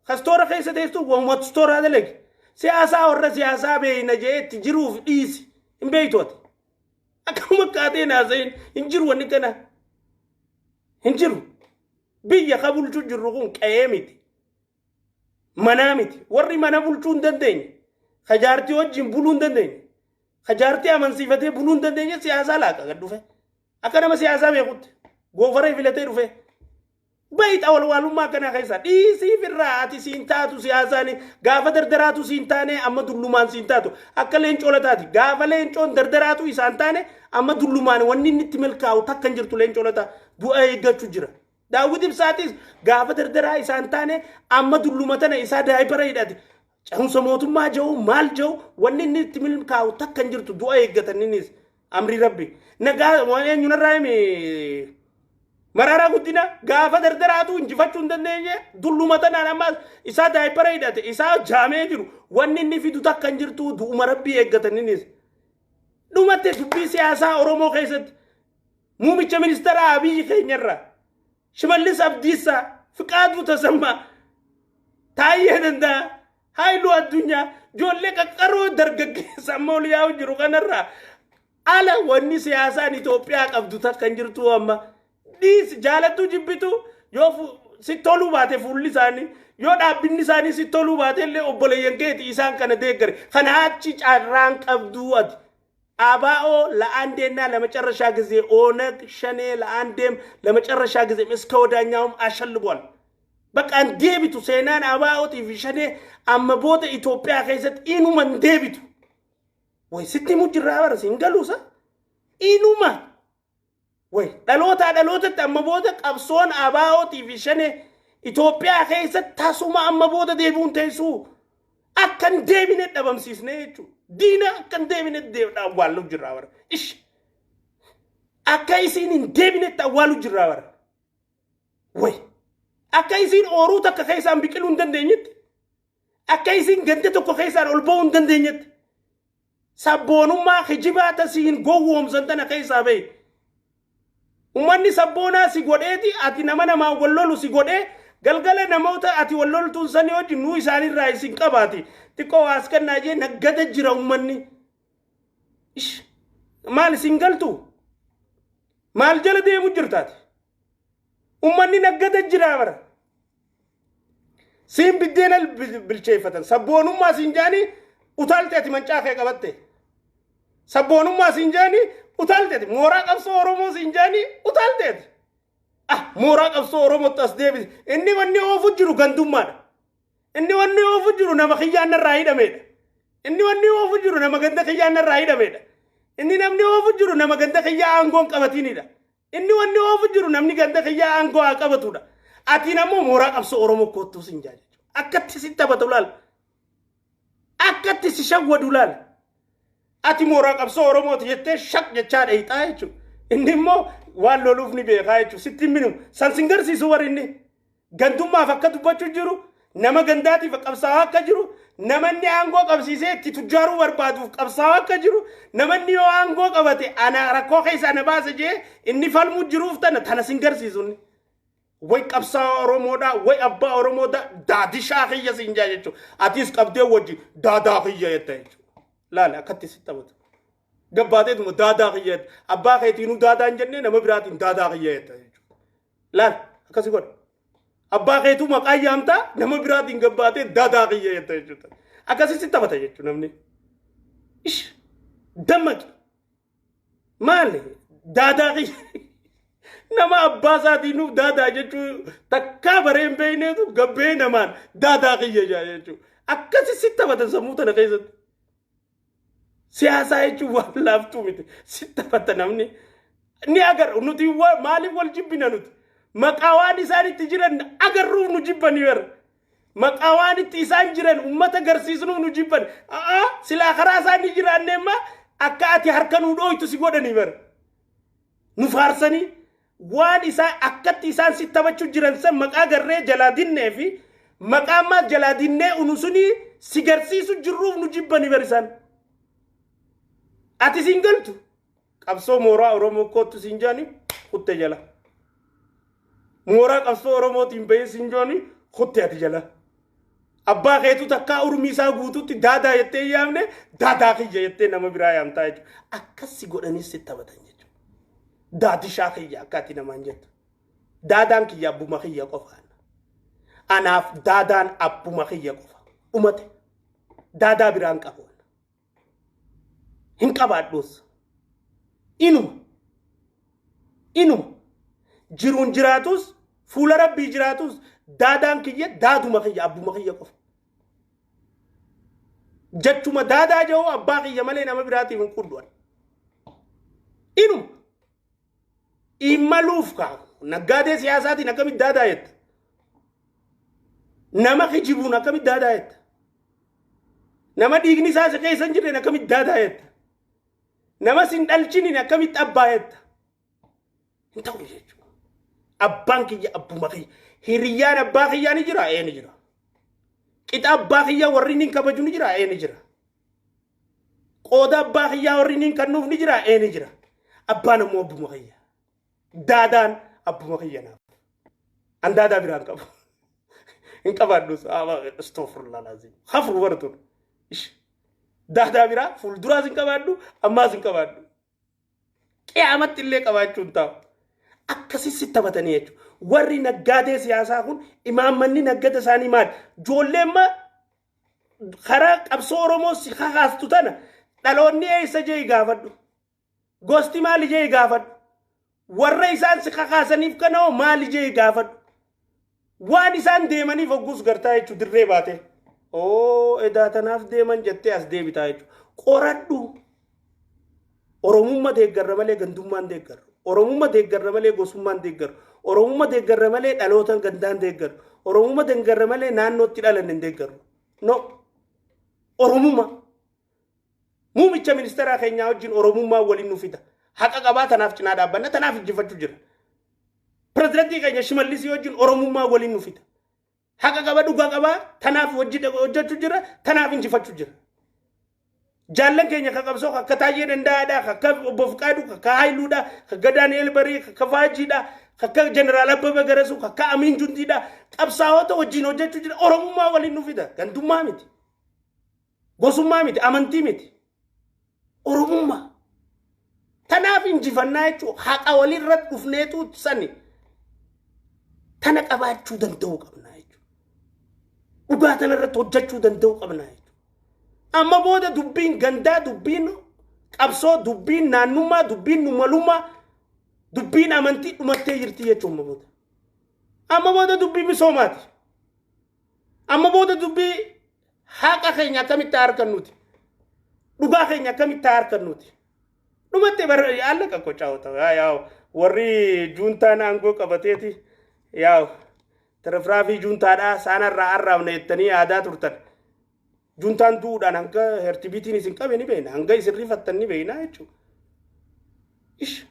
Ka stoora keessa teessu waanuma stooraa dalagi. Siyaasaa warra siyaasaa beeyna jee itti jiruuf dhiisi. Hin beeytu ati. Akkuma kaateen haasayin hin jiru wanni kana. Hin jiru. Biyya ka bulchuu jirru kun qe'ee miti. Manaa miti. Warri mana bulchuu hin dandeenye. Ka jaartii wajjin buluu hin dandeenye. Ka jaartii amansiifatee buluu hin dandeenye siyaasaa laaqa gad dhufe. Akka nama siyaasaa beekutti. Goofaree filatee dhufe. Bayi walwaalummaa akkanaa keessa dhiisii firraa, ati siin taatu siyaasaan. Gaafa dardaraatu siin taane, amma dullumaan siin taatu. Akka leencoo lataati, gaafa leencoon dardaraatu isaan taane, amma dullumaan wanni inni itti milkaa'u takka hin jirtu. Leencoo lataa du'a eeggachuu jira. Daawwit Ibsaatis gaafa dardaraa isaan taane, amma dulluma tana isaa daayipara hidhate. Cehumsa mootummaa jiru maal jiru, wanni inni itti milkaa'u takka hin jirtu, du'a eeggatan innis amri rabbi. Nagaa waan eenyunarraa himi, Maraaraa Guddina gaafa dardaraatu injifachuu hin dandeenye, dulluma tanaan ammas isaa daayipara hidhate, isaa jaamee jiru, wanni inni fidu takka hin jirtu, du'uma rabbii eeggatan innis. Dhumatte dubbii siyaasaa Oromoo keessatti muumicha ministeera Abiyyi keenyarra, Shimallis Abdiisaa, Fiqaaduu Tasammaa, Taayyee Danda'a, Haayiluu Addunyaa, ijoollee qaqqaroo dargaggeessa amma ol yaa'u jiru kanarraa ala wanni siyaasaan Itoophiyaa qabdu takka hin jirtu amma. Dhiisi, jaalattuu jibbitu, yoo si toluu baate fuulli isaanii, yoo dhaabbinni isaanii si toluu baate illee, obboleeyyan keeti isaan kana deeggare. Kana achi carraan qabduu ati. አባኦ ለአንዴና ለመጨረሻ ጊዜ ኦነግ ሸኔ ለአንዴም ለመጨረሻ ጊዜም እስከ ወዳኛውም አሸልቧል። Bakka hin deebitu seenaan ABO'tii fi shanee amma booda Itoophiyaa keessatti inuma hin deebitu. Way sitti himu jirraa bara siin galuusa. Inuma. Way dhalootaa dhalootatti amma booda qabsoon ABO'tii fi shanee Itoophiyaa keessatti tasuma amma booda deebi'uun teessuu akka hin deebine dhabamsiisne jechuudha. Diina akka hin deebine awwaallu jirraa bara. Ish. Akka isiin hin deebinetti awwaalu jirraa bara. Way. Akka isiin ooruu takka keessaan biqiluu hin dandeenyetti. Akka isiin ganda tokko keessaan ol ba'uu hin dandeenyetti. Sabboonummaa kijibaa tasiin gowwoomsan tana keessaa bahi. Uummanni sabboonaa si godheeti ati nama namaan wal lolu si godhee galgala namoota ati wal loltuun sanii wajjin nuu isaanirraa isin qabaati. Xiqqoo waas kennaa jee naggada jira uummanni. Ish maal isin galtu? Maal jala deemu jirtaati? Uummanni naggada jira bara. Siin biddeena bilcheeffatan. Sabboonummaa siin jaanii utaalte ati mancaa kee qabatte. Sabboonummaa siin jaanii utaalte ati. Mooraa qabsoo Oromoo siin jaanii utaalte ati. Ah mooraa qabsoo Oromootti as deebise. Inni wanni oofu jiru gandummaadha. Inni wanni oofu jiru nama kiyyaan irraa hidhamedha. Inni wanni oofu jiru nama ganda kiyyaan irraa hidhamedha. Inni namni oofu jiru nama ganda kiyyaa aangoon qabatinidha. Inni wanni oofu jiru namni ganda kiyyaa aangoo haa qabatudha. Atiin ammoo mooraa qabsoo Oromoo koottuu siin jaa jechuudha. Akkatti si taphatu laal. Akkatti si shawwadu laal. Ati mooraa qabsoo Oromooti jettee shaq jechaa dheeyxaa jechuudha. Inni immoo waan loluuf ni beekaa jechuudha. Sitti hin minimu. San sin garsiisu warri inni. Gandummaaf akka dubbachuu jiru, nama gandaatiif qabsaa'aa akka jiru, namanni aangoo qabsiisee itti tujjaaruu barbaaduuf qabsaa'aa akka jiru, namanni yoo aangoo qabate ana rakkoo keessa ana baasa jee inni falmuu jiruuf tana tana sin garsiisu inni. Way qabsaa'aa Oromoodhaa, way abbaa Oromoodhaa, daadishaa kiyya siin jaa jechuudha. Atis qabdee wajji daadaa kiyya jetta jechuudha. Laali akkatti si taphatu. Gabbaateetuma daadaa kiyya jetta. Abbaa keetiinuu daadaa hin jennee nama biraatiin daadaa kiyya jetta jechuudha. Laali akkasi godha. Abbaa keetuu maqaa yaamtaa nama biraatiin gabbaatee daadaa kiyya jetta jechuudha. Akkasi si taphata jechuudha namni. Ish dammaqi. Maali daadaa kiyya nama abbaa isaatiinuu daadaa jechuu takkaa baree hin beekneetu gabbee namaan daadaa kiyya jaa jechuudha. Akkasi si taphatan sammuu tana keessatti. Siyaasaa jechuun waan laaftuu miti. Si taphata namni. Ni agarra nuti maaliif wal jibbina nuti? Maqaa waan isaan itti jiran agarruuf nu jibbanii bara. Maqaa waan itti isaan jiran uummata garsiisnuuf nu jibban. A'aa silaa karaa isaan ni jiraanne immoo akka ati harka nu dhooytu si godhanii bara. Nu faarsanii waan isaan akkatti isaan si taphachuu jiran san maqaa garree jalaa dinnee fi maqaa ammaa jalaa dinnee unu sunii si garsiisu jirruuf nu jibbanii bara isaan. Ati siin galtu qabsoo mooraa Oromoo kootu siin jaani kutte jala. Mooraa qabsoo Oromootiin bahee siin jaani kutte ati jala. Abbaa keetu takkaa urmii isaa guututti daadaa jettee hin yaamne daadaa kiyya jettee nama biraa yaamtaa jechuudha. Akkas si godhanii si taphatan jechuudha. Daadishaa kiyya akka ati namaan jettu. Daadaan kiyya abbuma kiyya qofaan. Anaaf daadaan abbuma kiyya qofa. Dhumate. Daadaa biraan qabu. Hin qabaadhus. Inuma. Inuma. Jiruun jiraatus fuula rabbii jiraatus daadaan kiyya daaduma kiyya abbuma kiyya qofa. Jechuma daadaa jiru abbaa kiyya malee nama biraatiif hin quddu'an. Inuma. Imaluuf kaa naggaadee siyaasaatiin akkamitti daadaa jetta? Nama kijibuun akkamitti daadaa jetta? Nama dhiigni isaa si keessa hin jirreen akkamitti daadaa jetta? Nama sin dhalchiniin akkamitti abbaa jetta? Hin ta'u jechuudha. Abbaan kiyya abbuma kiyya. Hiriyyaan abbaa kiyyaa ni jira? Ee ni jira. Qixa abbaa kiyyaa warri inni hin kabaju ni jira? Ee ni jira. Qooda abbaa kiyyaa warri inni hin kennuuf ni jira? Ee ni jira. Abbaan ammoo abbuma kiyya. Daadaan abbuma kiyya naaf. An daadaa biraan qabu. Hin qabaadhus. Astaghfirullah laazim. Hafru bartuun. Daadaa biraa fuulduraas hin qabaadhu ammaas hin qabaadhu. Qiyaamatti illee qabaachuu hin taa'u. Akkasi si taphatanii jechuudha. Warri naggaadee siyaasaa kun imaammanni naggada isaanii maali? Ijoollee amma karaa qabsoo Oromoo si kakaastu tana Dhaloonni eessa jee gaafadhu. Gosti maali jee gaafadhu. Warra isaan si kakaasaniif kana hoo maali jee gaafadhu. Waan isaan deemaniif hogguus gartaa jechuun dirree baate. Oo, edaa tanaaf deeman jettee as deebitaa jechuudha. Qoradhu. Oromummaa deeggarra malee gandummaan deeggarra. Oromummaa deeggarra malee gosummaan deeggarra. Oromummaa deeggarra malee dhaloota gandaan deeggarra. Oromummaa deeggarra malee naannootti dhalanne hin deeggarru. No. Oromummaa. Muumicha ministeeraa keenyaa wajjin Oromummaa waliin nu fida. Haqa qabaa, tanaaf cinaa dhaabbanna, tanaaf injifachuu jira. Pirezidantii keenya Shimallisii wajjin Oromummaa waliin nu fida. Haqa qaba, dhugaa qabaa, tanaaf hojjechuu jira, tanaaf injifachuu jira. Jaallan keenya ka qabsoo akka Taayyee Danda'aadha, akka Obbo Fiqaaduu, akka Haayiluudha, akka Daani'el Barii, akka Faajiidha, akka Jeneraal Abbabee Garasuu, akka Amiin Jundiidha. Qabsaa'ota wajjin hojjechuu jira. Oromummaa waliin nu fida. Gandummaa miti. Gosummaa miti. Amantii miti. Oromummaa. Tanaaf injifannaa jechuun haqa walirratti dhufneetu sani. Tana qabaachuu danda'uu qabna jechuudha. Dhugaa tana irratti hojjechuu danda'uu qabna jechuudha. Amma booda dubbiin gandaa, dubbiin qabsoo, dubbiin naannummaa, dubbiin numalummaa, dubbiin amantii dhumattee jirti jechuudha amma booda. Amma booda dubbii misoomaati. Amma booda dubbii haqa keenya akkamitti argannuti. Dhugaa keenya akkamitti argannuti. Dhumattee bara alla qaqqocaa'ota. Yaa, warri juuntaan aangoo qabateeti, yaa, tirifraafii juuntaadhaa saanarraa arraabna jettanii yaadaa turtan. Juuntaan du'uudhaan hanga hertibiitiin isin qabe ni beekna. Hanga isin rifattan ni beekna jechuudha. Ish!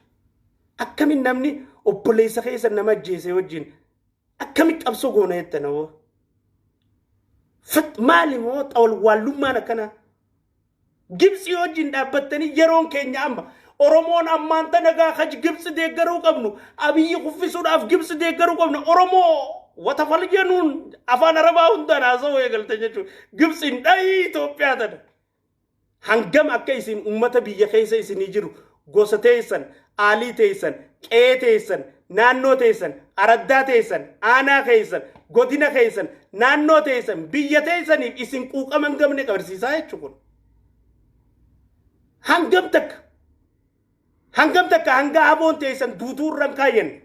Akkamin namni obboleessa keessa nama ajjeese wajjin akkamitti qabsoo goona jettan hoo? Maali moo xawalwaallummaan akkanaa? Gibxii wajjin dhaabbattanii yeroon keenya amma. Oromoon ammaan tana gaa kaj Gibxi deeggaruu qabnu, Abiyyi kuffisuudhaaf Gibxi deeggaruu qabnu, Oromoo watafal jennuun afaan Arabaa hundaan haasa'uu eegalte jechuudha. Gibxiin dhayii Itoophiyaa tana. Hangam akka isin uummata biyya keessa isinii jiru, gosa teessan, aalii teessan, qe'ee teessan, naannoo teessan, araddaa teessan, aanaa keessan, godina keessan, naannoo teessan, biyya teessaniif isin quuqama hin qabne qabarsiisaa jechuudha kun. Hangam takka, hangam takka hanga aboon teessan duutuu irra hin kaayyanne,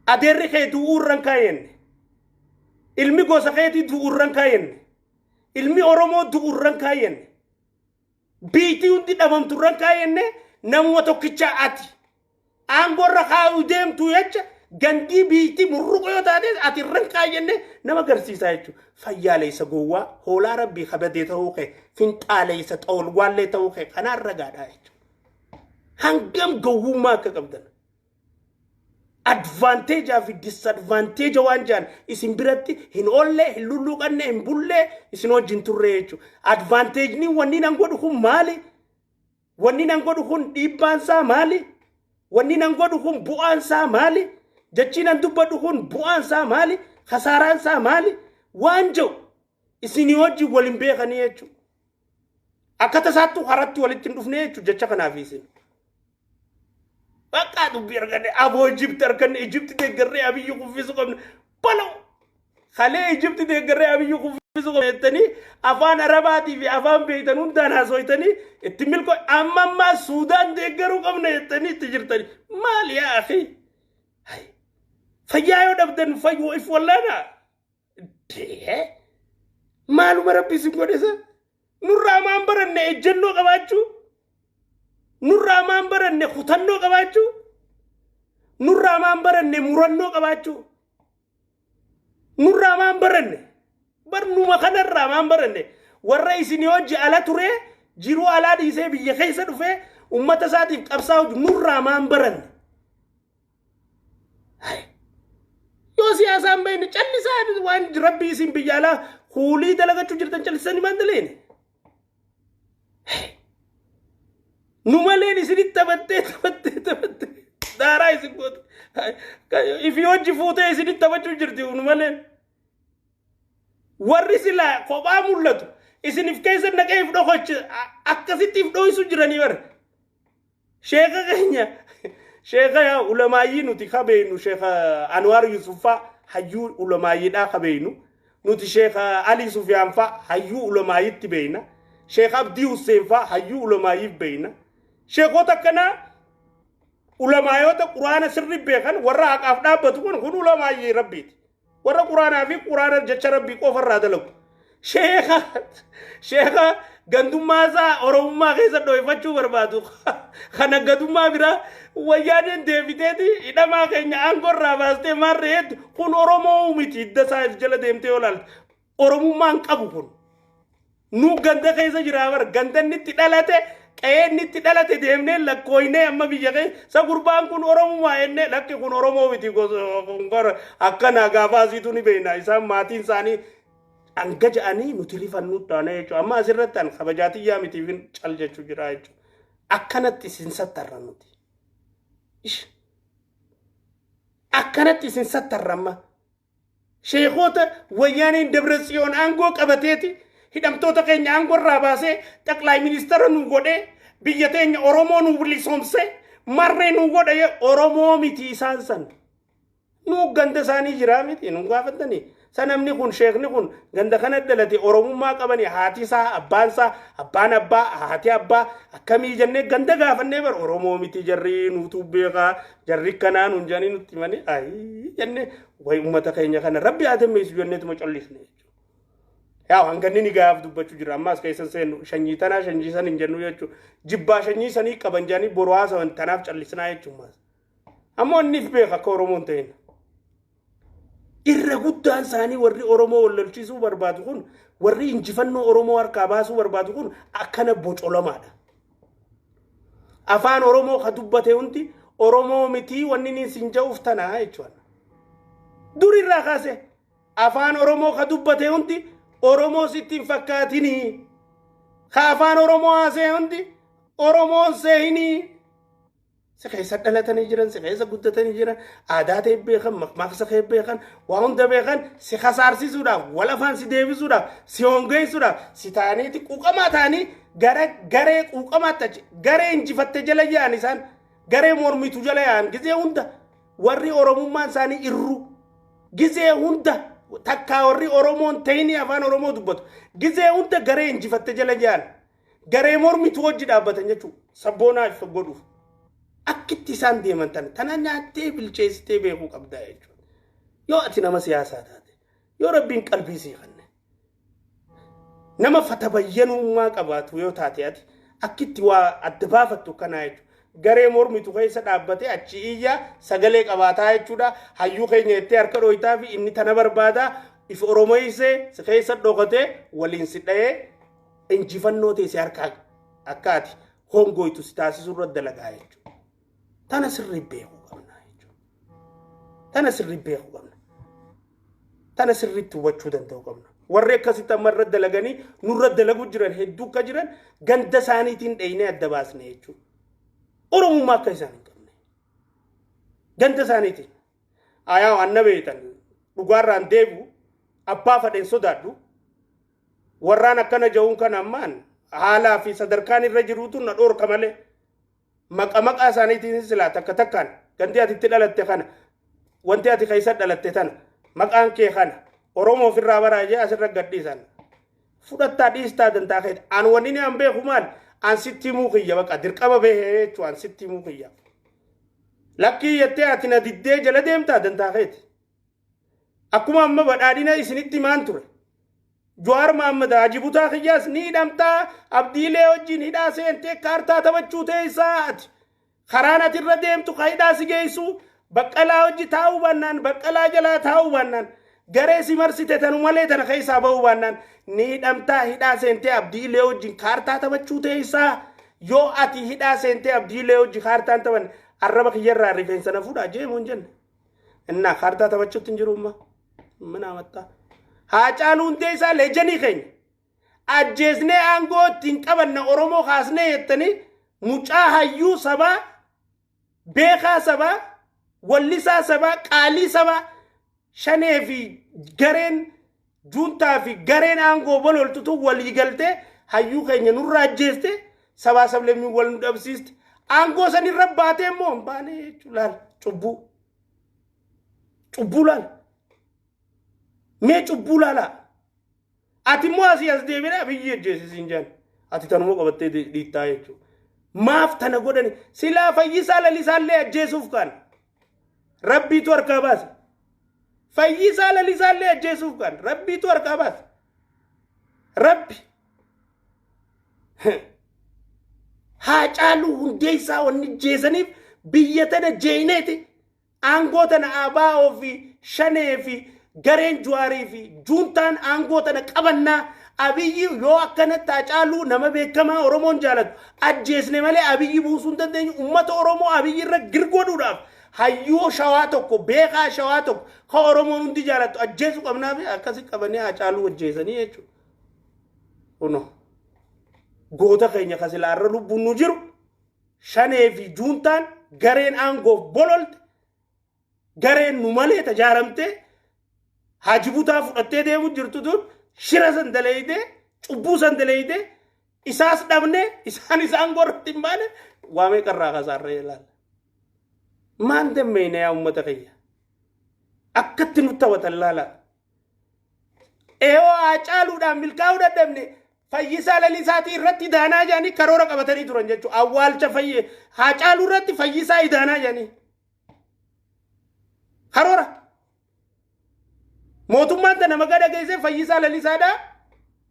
adeerri kee du'uu irra hin kaayyanne, ilmi gosa keetii du'uu irra hin kaayyanne, ilmi Oromoo du'uu irra hin kaayyanne, biitii hundi dhabamtu irra hin kaayyanne, namuma tokkicha ati aangoo irra kaa'uu deemtu jecha gandii biitii murruqa yoo taate ati irra hin kaayyanne nama agarsiisaa jechuudha. Fayyaaleessa gowwaa hoolaa rabbii kabadee ta'uu kee, finxaaleessa xawalwaallee ta'uu kee kanaan ragaadhaa jechuudha. Hangam gowwummaa akka qabdan. Advantage fi disadvantage waan jedhan isin biratti hin oollee, hin lulluuqanne, hin bullee, isin wajjin turre jechuudha. Advantage wanni nan godhu kun maali? Wanni nan godhu kun dhiibbaan isaa maali? Wanni nan godhu kun bu'aan isaa maali? Jechi nan dubbadhu kun bu'aan isaa maali? Kasaaraan isaa maali? Waan jedhu isinii wajjin waliin beekanii jechuudha. Akka tasaattuu haratti walitti hin dhufne jechuudha jecha kanaaf isin. Bakka dubbii arganne, aboo Ijipti arganne, Ijipti deeggarree Abiyyi kuffisuu qabna. Baloo! Kalee Ijipti deeggarree Abiyyi kuffisuu qabna jettanii afaan Arabaatii fi afaan beektan hundaan haasoytanii itti milkoo, amma ammaa Suudaan deeggaruu qabna jettanii itti jirtanii. Maali yaa akhi? Fayyaa yoo dhabdan fayyuu if wallaanaa. Maaluma rabbi isin godhe isa? Nurraa maan baranne ejjennoo qabaachuu? Nurraa maan baranne kutannoo qabaachuu? Nurraa maan baranne murannoo qabaachuu? Nurraa maan baranne? Barnuma kanarraa maan baranne? Warra isin hojii ala ture, jiruu alaa dhiisee biyya keessa dhufee ummata isaatiif qabsaa'u nurraa maan baranne? Yoo siyaasaan beekne callisaa, waan rabbii isin biyya alaa kuulii dalagachuu jirtan callisanii maan daleene? Nu maleen isinitti taphattee taphattee taphattee daaraa isin goote. Ifi hojii fuutee isinitti taphachuu jirti nu maleen. Warri silaa kophaa mul'atu isinif keessa naqee if dhokochi akkasitti if dho'isu jiranii bara. Sheeka keenya, sheeka yaa ulamaayyii nuti kabeeynu, sheeka Anwaar Yusuffaa hayyuu ulamaayyiidhaa kabeeynu nuti, sheeka Ali Sufiyaan faa hayyuu ulamaayyitti beeyna. Sheekh Abdii Hussein faa hayyuu ulamaayiif beeyna. Sheekota akkanaa, ulamaayoota Quraana sirri beekan, warra haqaaf dhaabbatu, kun ulamaayyii Rabbiiti. Warra Quraanaa fi Quraana jecha Rabbii qofa irraa dalagu. Sheeka gandummaa isaa Oromummaa keessa dho'ifachuu barbaadu. Kana gadummaa biraa Wayyaaneen deebiteeti hidhamaa keenya aangoo irraa baastee maarree hedduu kun Oromoo miti. Hidda isaa if jala deemtee yoo ilaalte Oromummaan qabu kun. Nu ganda keessa jira bara, ganda inni itti dhalate, qe'ee inni itti dhalate deemnee lakkooynee amma biyya keessa gurbaan kun Oromumaa jennee, lakki kun Oromoo miti, gosa akkana gaafa asiitu ni beekna. Isaan maatiin isaanii hanga ja'anii nuti rifannuu taane jechuudha. Amma asirratti an kabajaatiyyaa mitiif cal jechuu jira jechuudha. Akkanatti isin sattarra nuti. Ish. Akkanatti isin sattarra amma. Sheekota Wayyaaneen Dabra Tsiyoon aangoo qabateeti hidhamtoota keenya aangoo irraa baasee xaqlaay ministeera nu godhee biyya teenya Oromoo nu bilisoomsee marree nu godhe, Oromoo miti isaan san. Nu ganda isaanii jiraa miti nu gaafatanii. Sa namni kun, sheekni kun ganda kana dhalate, Oromummaa qabanii, haati isaa, abbaan isaa, abbaan abbaa, haati abbaa akkamii jennee ganda gaafannee bar Oromoo miti jarri, nuutu beekaa, jarri kanaa nuun jedhanii nutti himanii, ayii jennee, way uummata keenya kana Rabbi haa dammeessu jenneetuma collisne jechuudha. Yaa hanganni ni gaaf dubbachuu jira, ammaas keessan seennu shanyii tanaa shanyii san hin jennu jechuudha. Jibbaa shanyii sanii qaban jedhanii boru haasawan, tanaaf callisnaa jechuudha. Ammoo inni beeka akka Oromoon ta'in. Irra guddaan isaanii warri Oromoo wal lolchiisuu barbaadu kun, warri injifannoo Oromoo harkaa baasuu barbaadu kun akkana bocolamaadha. Afaan Oromoo ka dubbate hundi Oromoo mitii, wanni inni sin ja'uuf tanaa jechuudha. Dur irraa kaase afaan Oromoo ka dubbate hundi Oromoo sitti hin fakkaatinii. Ka afaan Oromoo haasa'e hundi Oromoon seehinii. Si keessa dhalatanii jiran, si keessa guddatanii jiran, aadaa ta'e beekan, makmaaksa kee beekan, waa hunda beekan, si kasaarsiisuudhaaf, wal afaan si deebisuudhaaf, si hongeessuudhaaf, si ta'aniiti quuqamaa ta'anii gara garee quuqamaatti achi garee injifatte jala yaa'an, isaan garee mormitu jala yaa'an gizee hunda. Warri Oromummaan isaanii irru gizee hunda takkaa warri Oromoon ta'inii afaan Oromoo dubbatu gizee hunda garee injifatte jala yaa'an, garee mormitu hojii dhaabbatan jechuudha, sabboonaa if godhuuf. Akkitti isaan deeman tana tana nyaattee bilcheessitee beekuu qabda jechuudha. Yoo ati nama siyaasaa taate, yoo Rabbiin qalbii sii kenne, nama fatabayyanummaa qabaatu yoo taate, ati akkitti waa adda baafattu kanaa jechuudha. Garee mormitu keessa dhaabbatee achi iyya sagalee qabaataa jechuudha. Hayyuu keenya jettee harka dhooytaa fi inni tana barbaada if Oromoysee si keessa dhokatee waliin si dha'ee injifannoo teesse harkaa akka ati hongoytu si taasisuu irra dalagaa jechuudha. Tana sirrii beekuu qabna jechuudha. Tana sirrii beekuu qabna. Tana sirriitti hubachuu danda'uu qabna. Warri akkasitti amma irra dalaganii nurra dalaguu jiran hedduu akka jiran ganda isaaniitiin dheeyinee adda baasne jechuudha. Oromummaa akka isaan hin qabne. Ganda isaaniitiin. Ayaa anna beektan dhugaarraan deebi'u abbaa fadheen sodaadhu. Warraan akkana ja'uun kana ammaan haalaa fi sadarkaan irra jiruutu na dhoorka malee maqa maqaa isaaniitiin silaa takka takkaan ganti ati itti dhalatte kana, wanti ati keessa dhalatte tana, maqaan kee kana, Oromoo ofirraa baraa jee asirra gadhiisan. Fudhattaa dhiistaa dantaa keeti. An wanni ni an beeku maal, an sitti himuu kiyya baqa dirqama bahee jechuu, an sitti himuu kiyya. Lakkii jettee ati na diddee jala deemtaa, dantaa keeti. Akkuma amma badhaadhina isinitti himaan ture. Jawaar Mahammad Haji Butaa kiyyaas ni hidhamtaa, Abdiilee wajjin hidhaa seentee kaartaa taphachuu teessaa ati. Karaan ati irra deemtu ka hidhaa si geessu, Baqqalaa hojii taa'uu baannaan, Baqqalaa jalaa taa'uu baannaan, garee si marsite tanu malee tana keessaa ba'uu baannaan ni hidhamtaa, hidhaa seentee Abdiilee wajjin kaartaa taphachuu teessaa. Yoo ati hidhaa seentee Abdiilee wajjin kaartaan taphan, arraba kiyyarraa rifeensa na fuudhaa jeemoo hin jenne. Innaa kaartaa taphachuutti hin jiru amma. Mana amattaa. Haacaaluu Hundeessaa leejanii keenya. Ajjeesnee aangoo ittiin qabanna Oromoo kaasnee jettanii mucaa hayyuu sabaa, beekaa sabaa, wallisaa sabaa, qaalii sabaa, Shanee fi gareen juuntaa fi gareen aangoo bololtutu walii galtee hayyuu keenya nurraa ajjeeste, sabaa sablammii wal nu dhabsiiste. Aangoo san irra baatee immoo hin baane jechuudha. Laal cubbuu. Cubbuu laal. Mee cubbuu laalaa. Ati immoo asii as deebine Abiyyi ajjeesisiin jedhan. Ati tanuma qabattee dhiittaa jechuudha. Maaf tana godhani? Silaa Fayyisaa Lalisaallee ajjeesuuf kaan. Rabbiitu harkaa baase. Fayyisaa Lalisaallee ajjeesuuf kaan. Rabbiitu harkaa baase. Rabbi. Haacaaluu Hundeessaa wanni jeesaniif biyya tana jeeyneeti. Aangoo tana ABO fi Shanee fi gareen Juwaarii fi juuntaan aangoo tana qabannaa, Abiyyi yoo akkanatti Haacaaluu nama beekamaa Oromoon jaalatu ajjeesne malee Abiyyi buusuu hin dandeenyu. Uummata Oromoo Abiyyi irra girgodhuudhaaf hayyuu Shawaa tokko, beekaa Shawaa tokko ka Oromoon hundi jaalattu ajjeesuu qabnaa fi akkasi qabanii Haacaaluu ajjeesanii jechuudha. Kunoo goota keenya ka silaa irra lubbuun nu jiru Shanee fi juuntaan gareen aangoof bololte, gareen nu malee tajaaramtee Haaji Butaa fudhattee deemu jirtu tun shira san daleeyitee, cubbuu san daleeyitee, isaas dhabne, isaan isaan gorratti hin baane, waa meeqarraa kasaarree ilaalla. Maan dammeeyna yaa uummata kiyya? Akkatti nu taphatan laala. Eewoo Haacaaluudhaan milkaa'uu dadhabne, Fayyisaa Lalisaatii irratti idaanaa jedhanii karoora qabatanii turan jechuudha. Awwaalcha Haacaaluu irratti Fayyisaa idaanaa jedhanii. Karoora. Mootummaan tana maqaa dhageessee Fayyisaa Lalisaadhaa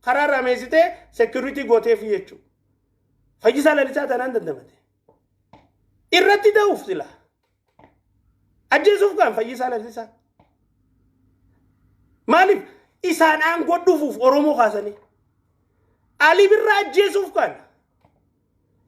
karaa irraa meessitee security gooteefi jechuudha. Fayyisaa Lalisaa tanaan dandamate. Irratti da'uuf sila. Ajjeesuuf kan Fayyisaa Lalisaa. Maaliif isaan aangoo dhufuuf Oromoo kaasanii? Ali Birraa ajjeesuuf kan.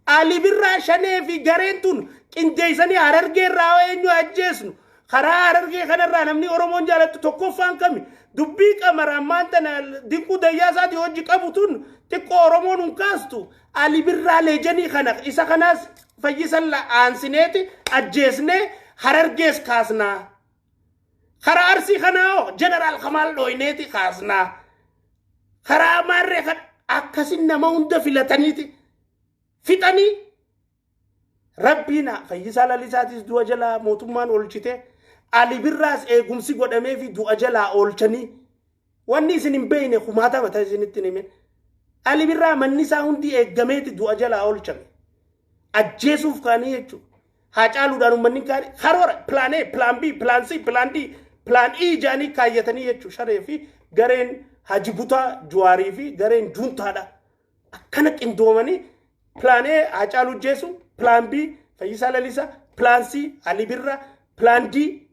Ali Birraa Shanee fi gareen tun qindeessanii Harargee irraa eenyu ajjeesnu? Karaa Harargee kanarraa namni Oromoon jaalattu tokkoffaan kami? Dubbii Qamar ammaan tana Dinquu Dayyaasaati hojii qabu tun xiqqoo Oromoon hin kaastu. Ali Birraa leejanii kana isa kanaas Fayyisan aansineeti ajjeesnee Harargees kaasnaa. Karaa Arsii kanaa hoo Jeneraal Kamaal dhooyneeti kaasnaa. Karaa Maarree kan akkasin nama hunda filataniiti fixanii. Rabbiin Fayyisaa Lalisaatis du'a jalaa mootummaan oolchite, Ali Birraas eegumsi godhamee fi du'a jalaa oolchanii. Wanni isin hin beekne kumaatama ta'e isinitti hin himin. Ali Birraa manni isaa hundi eeggameeti du'a jalaa oolchame. Ajjeesuuf kaanii jechuudha. Haacaaluudhaan uummanni kaanii karoora plan A, plan B, plan C, plan D, plan E jedhanii kaayyatanii jechuudha. Sharee fi gareen Haji Butaa Juwaarii fi gareen Juuntaadha. Akkana qindoomanii plan A Haacaaluu ajjeesu, plan B Fayyisaa Lalisaa, plan C Ali Birraa, plan D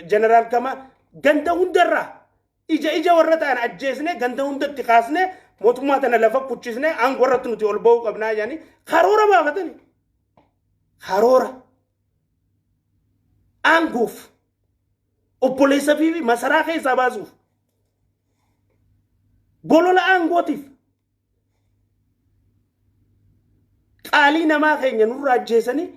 Jeneraal Kamaa, ganda hundarraa ija ija warra ta'an ajjeesnee, ganda hundatti kaasnee, mootummaa tana lafa kuchisnee aangoo irratti nuti ol ba'uu qabnaa jedhanii karoora baafatanii. Karoora aangoof obboleessa fi masaraa keessaa baasuuf, bolola aangootiif qaalii namaa keenya nurraa ajjeesanii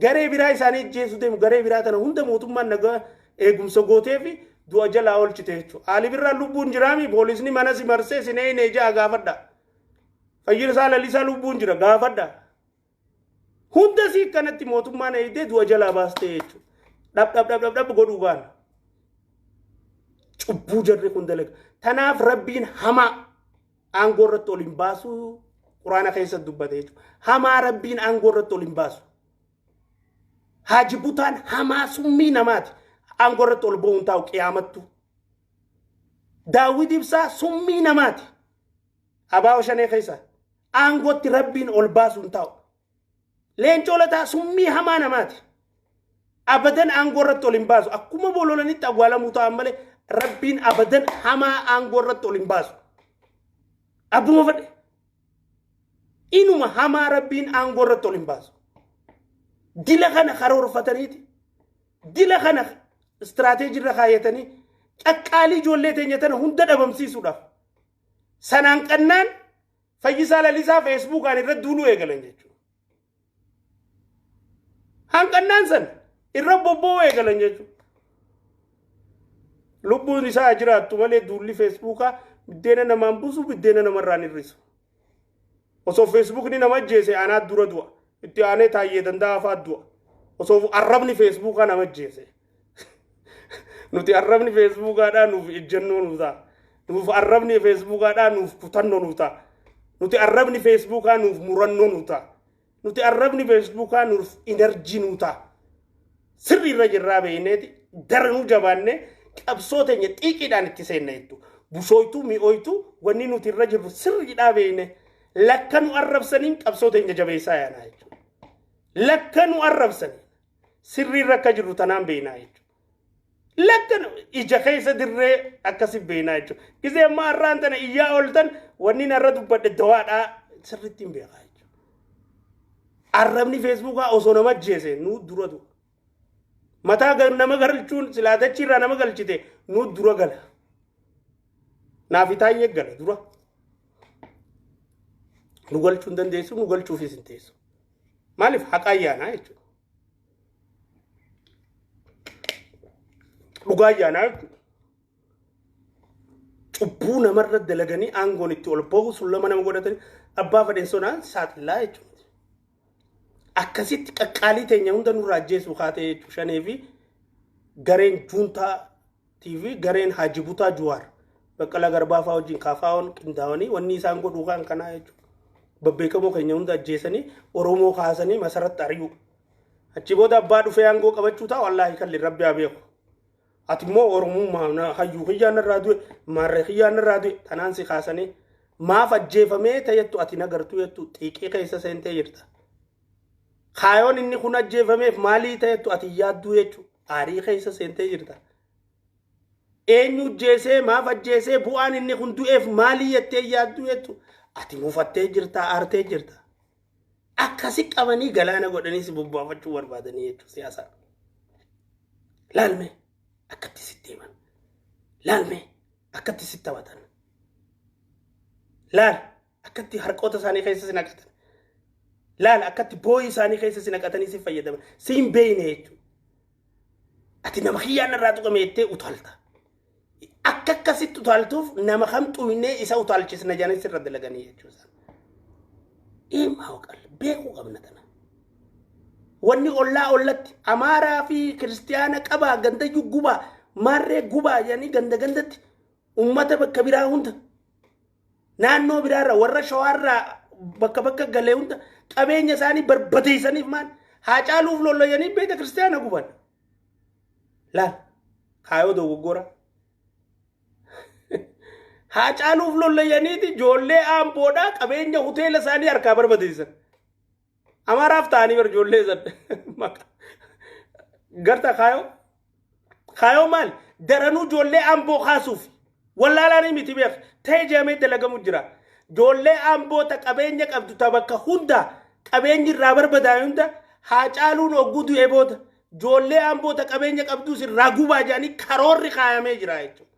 garee biraa isaanii ajjeesuu deemu. Garee biraa tana hunda mootummaan nagaa eegumsa gootee fi du'a jalaa oolchite jechuudha. Ali Birraa lubbuun jiraami? Poolisni mana si marsee si neeyne ja'a gaafadha. Fayyisaa Lalisaa lubbuun jira, gaafadha. Hunda sii kanatti mootummaan eegdee du'a jalaa baastee jechuudha. Dhab dhab dhab dhab dhab godhuu baana. Cubbuu jarri kun dalaga. Tanaaf Rabbiin hamaa aangoo irratti ol hin baasu Quraana keessatti dubbate jechuudha. Hamaa Rabbiin aangoo irratti ol hin baasu. Haaji Butaan hamaa summii namaati. Aangoo irratti ol ba'uun taa'u qiyaamattu. Daawwit Ibsaa summii namaati. Abaa'oo Shanee keessa aangootti Rabbiin ol baasuun taa'u. Leencoo Lataa summii hamaa namaati. Abadan aangoo irratti ol hin baasu. Akkuma bololanitti awwaalamuu ta'an malee Rabbiin abadan hamaa aangoo irratti ol hin baasu. Abbuma fedhe. Inuma hamaa Rabbiin aangoo irratti ol hin baasu. Dila kana karoorfataniiti. Dila kana istiraateejii irra kaayyatanii qaqqaalii ijoollee teenya tana hunda dhabamsiisuudhaaf. Sanaan qannaan Fayyisaa Lalisaa Feesbuukaan irra duuluu eegalan jechuudha. Hanqannaan san irra bobba'uu eegalan jechuudha. Lubbuun isaa jiraattu malee duulli Feesbuukaa biddeena namaan buusu, biddeena namarraan hir'isu. Osoo Feesbuukni nama ajjeese anaa dura du'a. Itti aanee Taayyee Danda'aa fa'aa du'a. Osoo arrabni Feesbuukaa nama ajjeese. Nuti arrabni Feesbuukaadhaa nuuf ejjennoo nuuf ta'a. Nuuf arrabni Feesbuukaadhaa nuuf kutannoo nuuf ta'a. Nuti arrabni Feesbuukaa nuuf murannoo nu ta'a. Nuti arrabni Feesbuukaa nuuf energy nu ta'a. Sirri irra jirraa beeyneeti daranuu jabaannee qabsoo teenya xiiqiidhaan itti seenna jettu. Bushooytuu mi'ooytuu wanni nuti irra jirru sirriidhaa beeyne lakka nu arrabsaniin qabsoo teenya jabeessaa yaanaa jechuudha. Lakka nu arrabsaniin sirrii irra akka jirru tanaan beeynaa jechuudha. Lakka ija keessa dirree akkasi beeynaa jechuudha. Gisee ammaa har'aan tana iyyaa ooltan wanni narra dubbadhe dawaadhaa sirriitti hin beekaa jechuudha. Arrabni Feesbuukaa osoo nama ajjeese nu dura du'a. Mataa nama galchuun silaa dachii irraa nama galchite nu dura gala. Naafi taayyee gala dura. Nu galchuu hin dandeessu, nu galchuufis hin teessu. Maaliif haqa ayyaanaa jechuudha. Dhugaa ayyaanaa jechuudha. Cubbuu namarra dalaganii aangoon itti ol bahu sun lama nama godhatanii abbaa fedhen sonaan saaxillaa jechuudha. Akkasitti qaqqaalii teenya hunda nurraa ajjeesuu kaatee jechuudha. Shanee fi gareen juuntaa TV gareen Haaji Butaa Juwaar Baqqalaa Garbaa fa'aa wajjin kaafaa'oon qindaa'anii wanni isaan godhuu kaan kanaa jechuudha. Babbeekamoo keenya hunda ajjeesanii Oromoo kaasanii masaratti ari'u. Achi booda abbaa dhufee aangoo qabachuu ta'a wallaahi kalli rabbi haa beeku. Ati immoo Oromummaa hayyuu kiyyaan narraa du'e maarree kiyyaan narraa du'e tanaan si kaasanii maaf ajjeefamee ta'ettu ati nagartuu jettu xiiqii keessa seentee jirta. Kaayoon inni kun ajjeefameef maalii ta'ettu ati yaadduu jechuudha. Aarii keessa seentee jirta. Eenyu ajjeesee maaf ajjeesee bu'aan inni kun du'eef maalii jettee yaadduu jettu ati mufattee jirta aartee jirta. Akkasi qabanii galaana godhanii si bobbaafachuu barbaadanii jechuudha siyaasaa. Laalme akkatti sitti himan. Laalme akkatti sitti taphatan. Laal akkatti harqoota isaanii keessa si naqatan. Laal akkatti booyii isaanii keessa si naqatanii si fayyadaman. Si hin beeyne jechuudha. Ati nama kiyyaan irraa tuqame jettee utaalta. Akka akkasitti utaaltuuf nama kam xuynee isa utaalchisna jedhanii sirra dalaganii jechuudha. Himaa waqal beekuu qabna tana. Wanni ollaa ollatti Amaaraa fi Kiristiyaana qabaa gandayyuu gubaa maarree gubaa jedhanii ganda gandatti ummata bakka biraa hunda naannoo biraarraa warra shawaarraa bakka bakka galee hunda qabeenya isaanii barbadeessaniif maal haa caaluuf lolloyanii beeta kiristiyaana guban. Laal kaayoo dogoggora. Haa caaluuf lolloyaniiti ijoollee aamboodhaa qabeenya hoteela isaanii harkaa barbadeessan. Amaaraaf ta'anii bar ijoollee san maqaa. Garta kaayoo. Kaayoo maal? Daranuu ijoollee amboo kaasuuf. Wallaalaanii miti beek. Ta'ee jedhamee dalagamu jira. Ijoollee amboo ta qabeenya qabdu ta bakka hunda qabeenyi irraa barbadaa'e hunda haa caaluun ogguu du'ee booda ijoollee amboo ta qabeenya qabduus irraa gubaa jedhanii karoorri kaayamee jira jechuudha.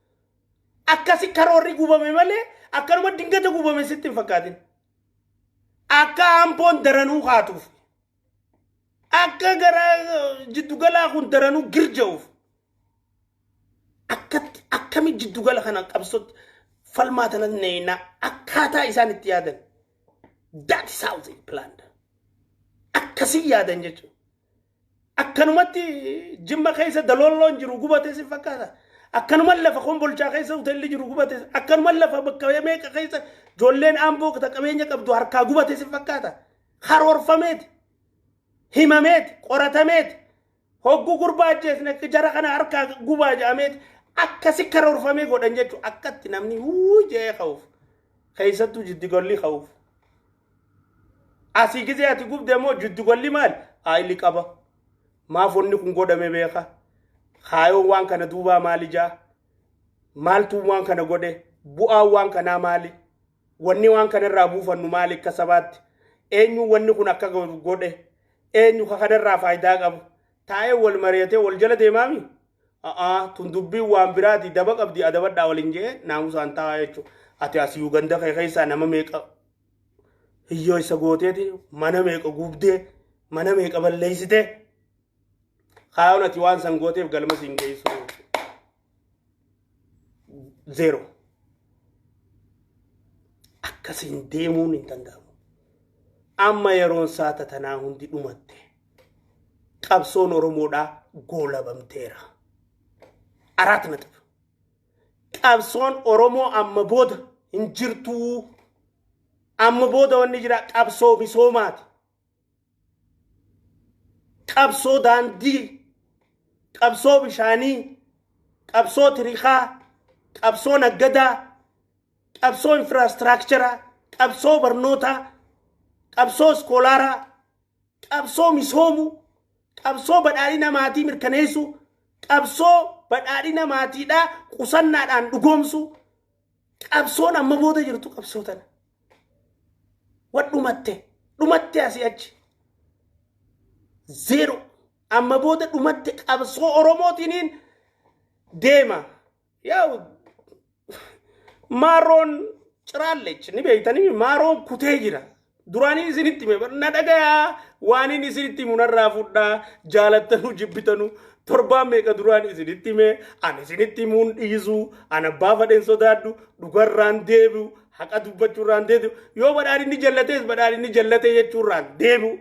Akkasi karoorri gubame malee akkanuma dingata gubame sitti hin fakkaatin. Akka amboon daranuu kaatuuf. Akka gara jiddugalaa kun daranuu girja'uuf. Akkatti akkami jiddugala kana qabsootti falmaa tana neeyna akkaataa isaan itti yaadan. That is how they planned. Akkasii yaadan jechuudha. Akkanumatti Jimma keessa daloolloon jiru gubate si fakkaata. Akkanuma lafa Kombolchaa keessa hoteelli jiru gubate. Akkanuma lafa bakka meeqa keessa ijoolleen Amboo ta qabeenya qabdu harkaa gubate si fakkaata. Karoorfameeti. Himameeti. Qoratameeti. Hogguu gurbaa ajjeesne jara kana harkaa gubaa jedhameeti. Akkasi karoorfamee godhan jechuudha. Akkatti namni wuu jedhee ka'uuf. Keessattuu jiddigolli ka'uuf. Asii gizee ati gubde immoo jiddugalli maali? Haayili qaba. Maaf wanni kun godhame beeka? Kaayoon waan kana duubaa maali jaa? Maaltu waan kana godhe? Bu'aan waan kanaa maali? Wanni waan kana irraa buufannu maali akka sabaatti? Eenyu wanni kun akka godhe? Eenyu ka kanarraa faayidaa qabu? Taa'ee wal mari'atee wal jala deemaami? A'aa tun dubbiin waan biraati daba qabdi adabadhaa waliin jee naamusaan taa'aa jechuudha. Ati asii Uganda kee keessaa nama meeqa hiyyoo isa gooteeti mana meeqa gubdee mana meeqa balleessitee kaayoon ati waan san gooteef galma siin geessu zeero akkasiin deemuun hin danda'amu. Amma yeroon saata tanaa hundi dhumatte qabsoon Oromoodhaa goolabamteera. Araat naxib. Qabsoon Oromoo amma booda hin jirtuu. Amma booda wanni jira qabsoo misoomaati. Qabsoo daandii, qabsoo bishaanii, qabsoo tirikaa, qabsoo naggadaa, qabsoo infraastiraakcharaa, qabsoo barnootaa, qabsoo iskoolaaraa, qabsoo misoomuu, qabsoo badhaadhina maatii mirkaneessuu, qabsoo badhaadhina maatiidhaa qusannaadhaan dhugoomsuu, qabsoon amma booda jirtu qabsoo tana. Wa dhumatte dhumatte asii achi. Zeero amma booda dhumatte qabsoo Oromootiiniin deema. Yaa maaroon ciraallech ni beektanii maaroon kutee jira. Duraanii isinitti hime na dhagayaa waan inni isinitti himu narraa fudhaa jaalattanuu jibbitanuu torbaan meeqa duraan isinitti hime ani isinitti himuun dhiisu ani abbaa fadheen sodaadhu dhugarraan deebi'u haqa dubbachuurraan deebi'u yoo badhaadhinni jallatees badhaadhinni jallatee jechuurraan deebi'u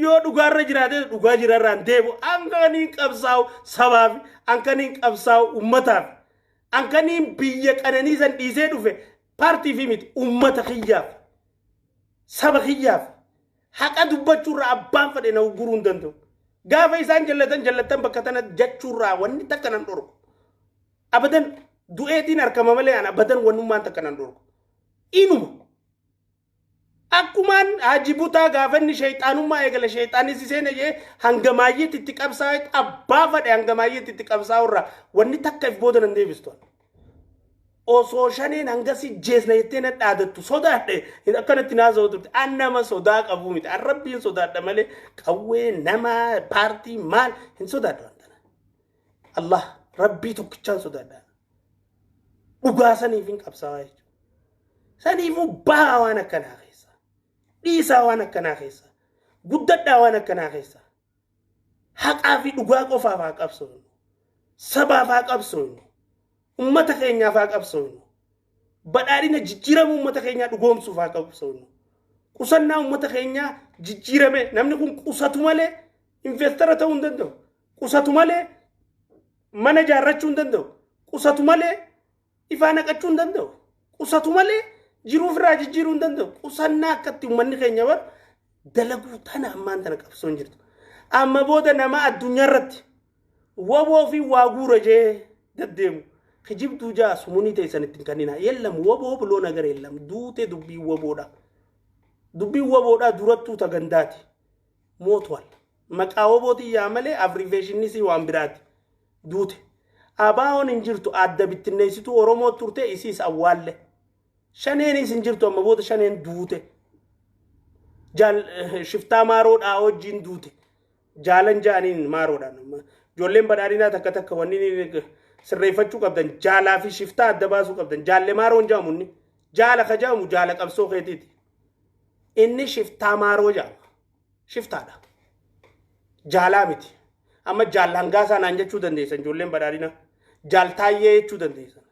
yoo dhugaarra jiraates dhugaa jirarraan deebi'u ankaniin qabsaa'u sabaaf ankaniin qabsaa'u ummataaf ankaniin biyya qananii san dhiisee dhufe paartii fi miti ummata kiyyaaf saba kiyyaaf haqa dubbachuurraa abbaan fedhe na ugguruu hin danda'u. Gaafa isaan jallatan jallattan bakka tana jechuurraa wanni takka nan dhorku. Abadan du'eetiin harkama malee an abadan wannummaan takka nan dhorku. Inuma. Akkumaan Haji Butaa gaafa inni sheexaanummaa eegale sheexaanni si seene jee hanga maayyeetti itti qabsaa'e abbaa fedhe hanga maayyeetti itti qabsaa'urraa wanni takka if booda nan deebistu. Osoo shaneen hangasii jeesna jettee na dhaadattu sodaadhe akkanatti naasa'u turte. An nama sodaa qabu miti. An rabbiin sodaadha malee qawwee nama paartii maal hin sodaadhu wanta. Allah rabbii tokkichaan sodaadha. Dhugaa saniif hin qabsaa'aa jechuudha. Saniifuu bahaa waan akkanaa keessa. Dhiisaa waan akkanaa keessa. Guddadhaa waan akkanaa keessa. Haqaa fi dhugaa qofaaf haa qabsoofnu. Sabaaf haa qabsoofnu. Ummata keenyaaf haa qabsoofnu. Badhaadhina jijjiirama ummata keenyaa dhugoomsuuf haa qabsoofnu. Qusannaa ummata keenyaa jijjiirame namni kun qusatu malee investara ta'uu hin danda'u. Qusatu malee mana ijaarrachuu hin danda'u. Qusatu malee ifaa naqachuu hin danda'u. Qusatu malee jiruu ofirraa jijjiiruu hin danda'u. Qusannaa akkatti uummanni keenya bar dalaguu tana ammaan tana qabsoon jirtu. Amma booda nama addunyaa irratti waboo fi waa guura jee deddeemu. Kijibduu jaa sumunii teessan ittiin kannina. Yellam waboo biloo nagar yellam duute dubbii waboodha. Dubbiin waboodhaa durattuu tagandaati. Mootuwal. Maqaa wabootii yaa malee abbreviationisii waan biraati. Duute. Abaawoon hin jirtu adda bittinneessituu Oromoo turte isiis awwaalle. Shaneenis hin jirtu amma booda shaneen duute. Jaal shiftaa maaroodhaa wajjin duute. Jaalan ja'aniin maaroodhaan. Ijoolleen badhaadhinaa takka takka wanni inni sirreeffachuu qabdan jaalaa fi shiftaa adda baasuu qabdan. Jaalle maaroon jedhamu inni. Jaala ka jedhamu jaala qabsoo keetiiti. Inni shiftaa maaroo jedhama. Shiftaadha. Jaalaa miti. Amma jaal hangaasaa naan jechuu dandeessan ijoolleen badhaadhinaa. Jaal taayyee jechuu dandeessan.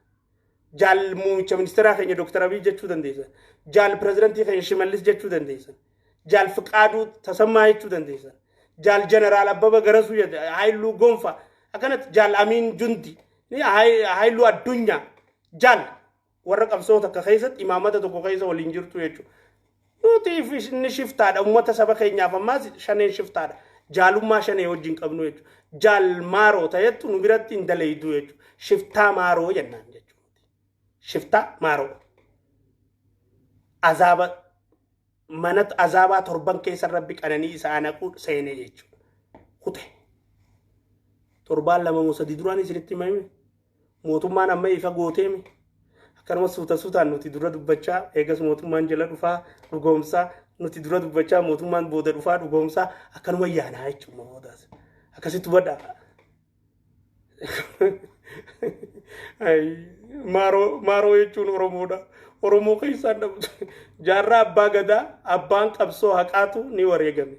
Jaal muummicha ministeeraa keenya Dr. Abiy jechuu dandeessan. Jaal pirezidantii keenya Shimallis jechuu dandeessan. Jaal Fiqaaduu Tasammaa jechuu dandeessan. Jaal Jeneraal Abbaba Garasuu jedhe Haayiluu Gonfaa. Akkanatti Jaal Amiin Jundi. Haayiluu Addunyaa. Jaal warra qabsoo takka keessatti imaamata tokko keessa waliin jirtu jechuudha. Nuti inni shiftaadha. Uummata saba keenyaaf ammaas shaneen shiftaadha. Jaalummaa shanee wajjin qabnu jechuudha. Jaal maaroo ta'ettu nu biratti hin daleeydu jechuudha. Shiftaa maaroo jennaan jechuudha. Shiftaa maaroo. Azaaba mana azaabaa torban keessa rabbi qananii isaa naqu seene jechuudha. Kute. Torbaan lama moo sadii duraan isinitti himame. Mootummaan amma ifa gooteemi. Akkanuma suuta suutaan nuti dura dubbachaa eegas mootummaan jala dhufaa dhugoomsaa nuti dura dubbachaa mootummaan booda dhufaa dhugoomsaa akkanuma yaanaa jechuudha boodaas. Akkasitti hubadhaa. Maaroo maaroo jechuun Oromoodha. Oromoo keessaan dhabdu. Jaarraa abbaa gadaa abbaan qabsoo haqaatu ni wareegame.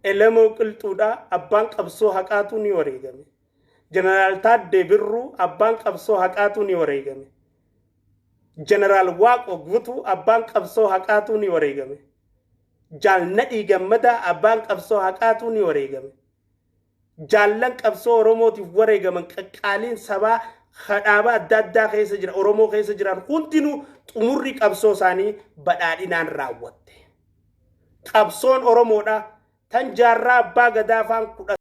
Elemoo qilxuudha abbaan qabsoo haqaatu ni wareegame. Jeneraal Taaddee Birruu abbaan qabsoo haqaatu ni wareegame. Jeneraal Waaqoo Guutuu abbaan qabsoo haqaatu ni wareegame. Jaal Nadhii Gammadaa abbaan qabsoo haqaatu ni wareegame. Jaallan qabsoo Oromootiif wareegaman qaqqaaliin sabaa Dhaaba adda addaa keessa jira, Oromoo keessa jiran hundinuu xumurri qabsoo isaanii badhaadhinaan raawwatte. Qabsoon Oromoodha tan jaarraa abbaa gadaa faan 13.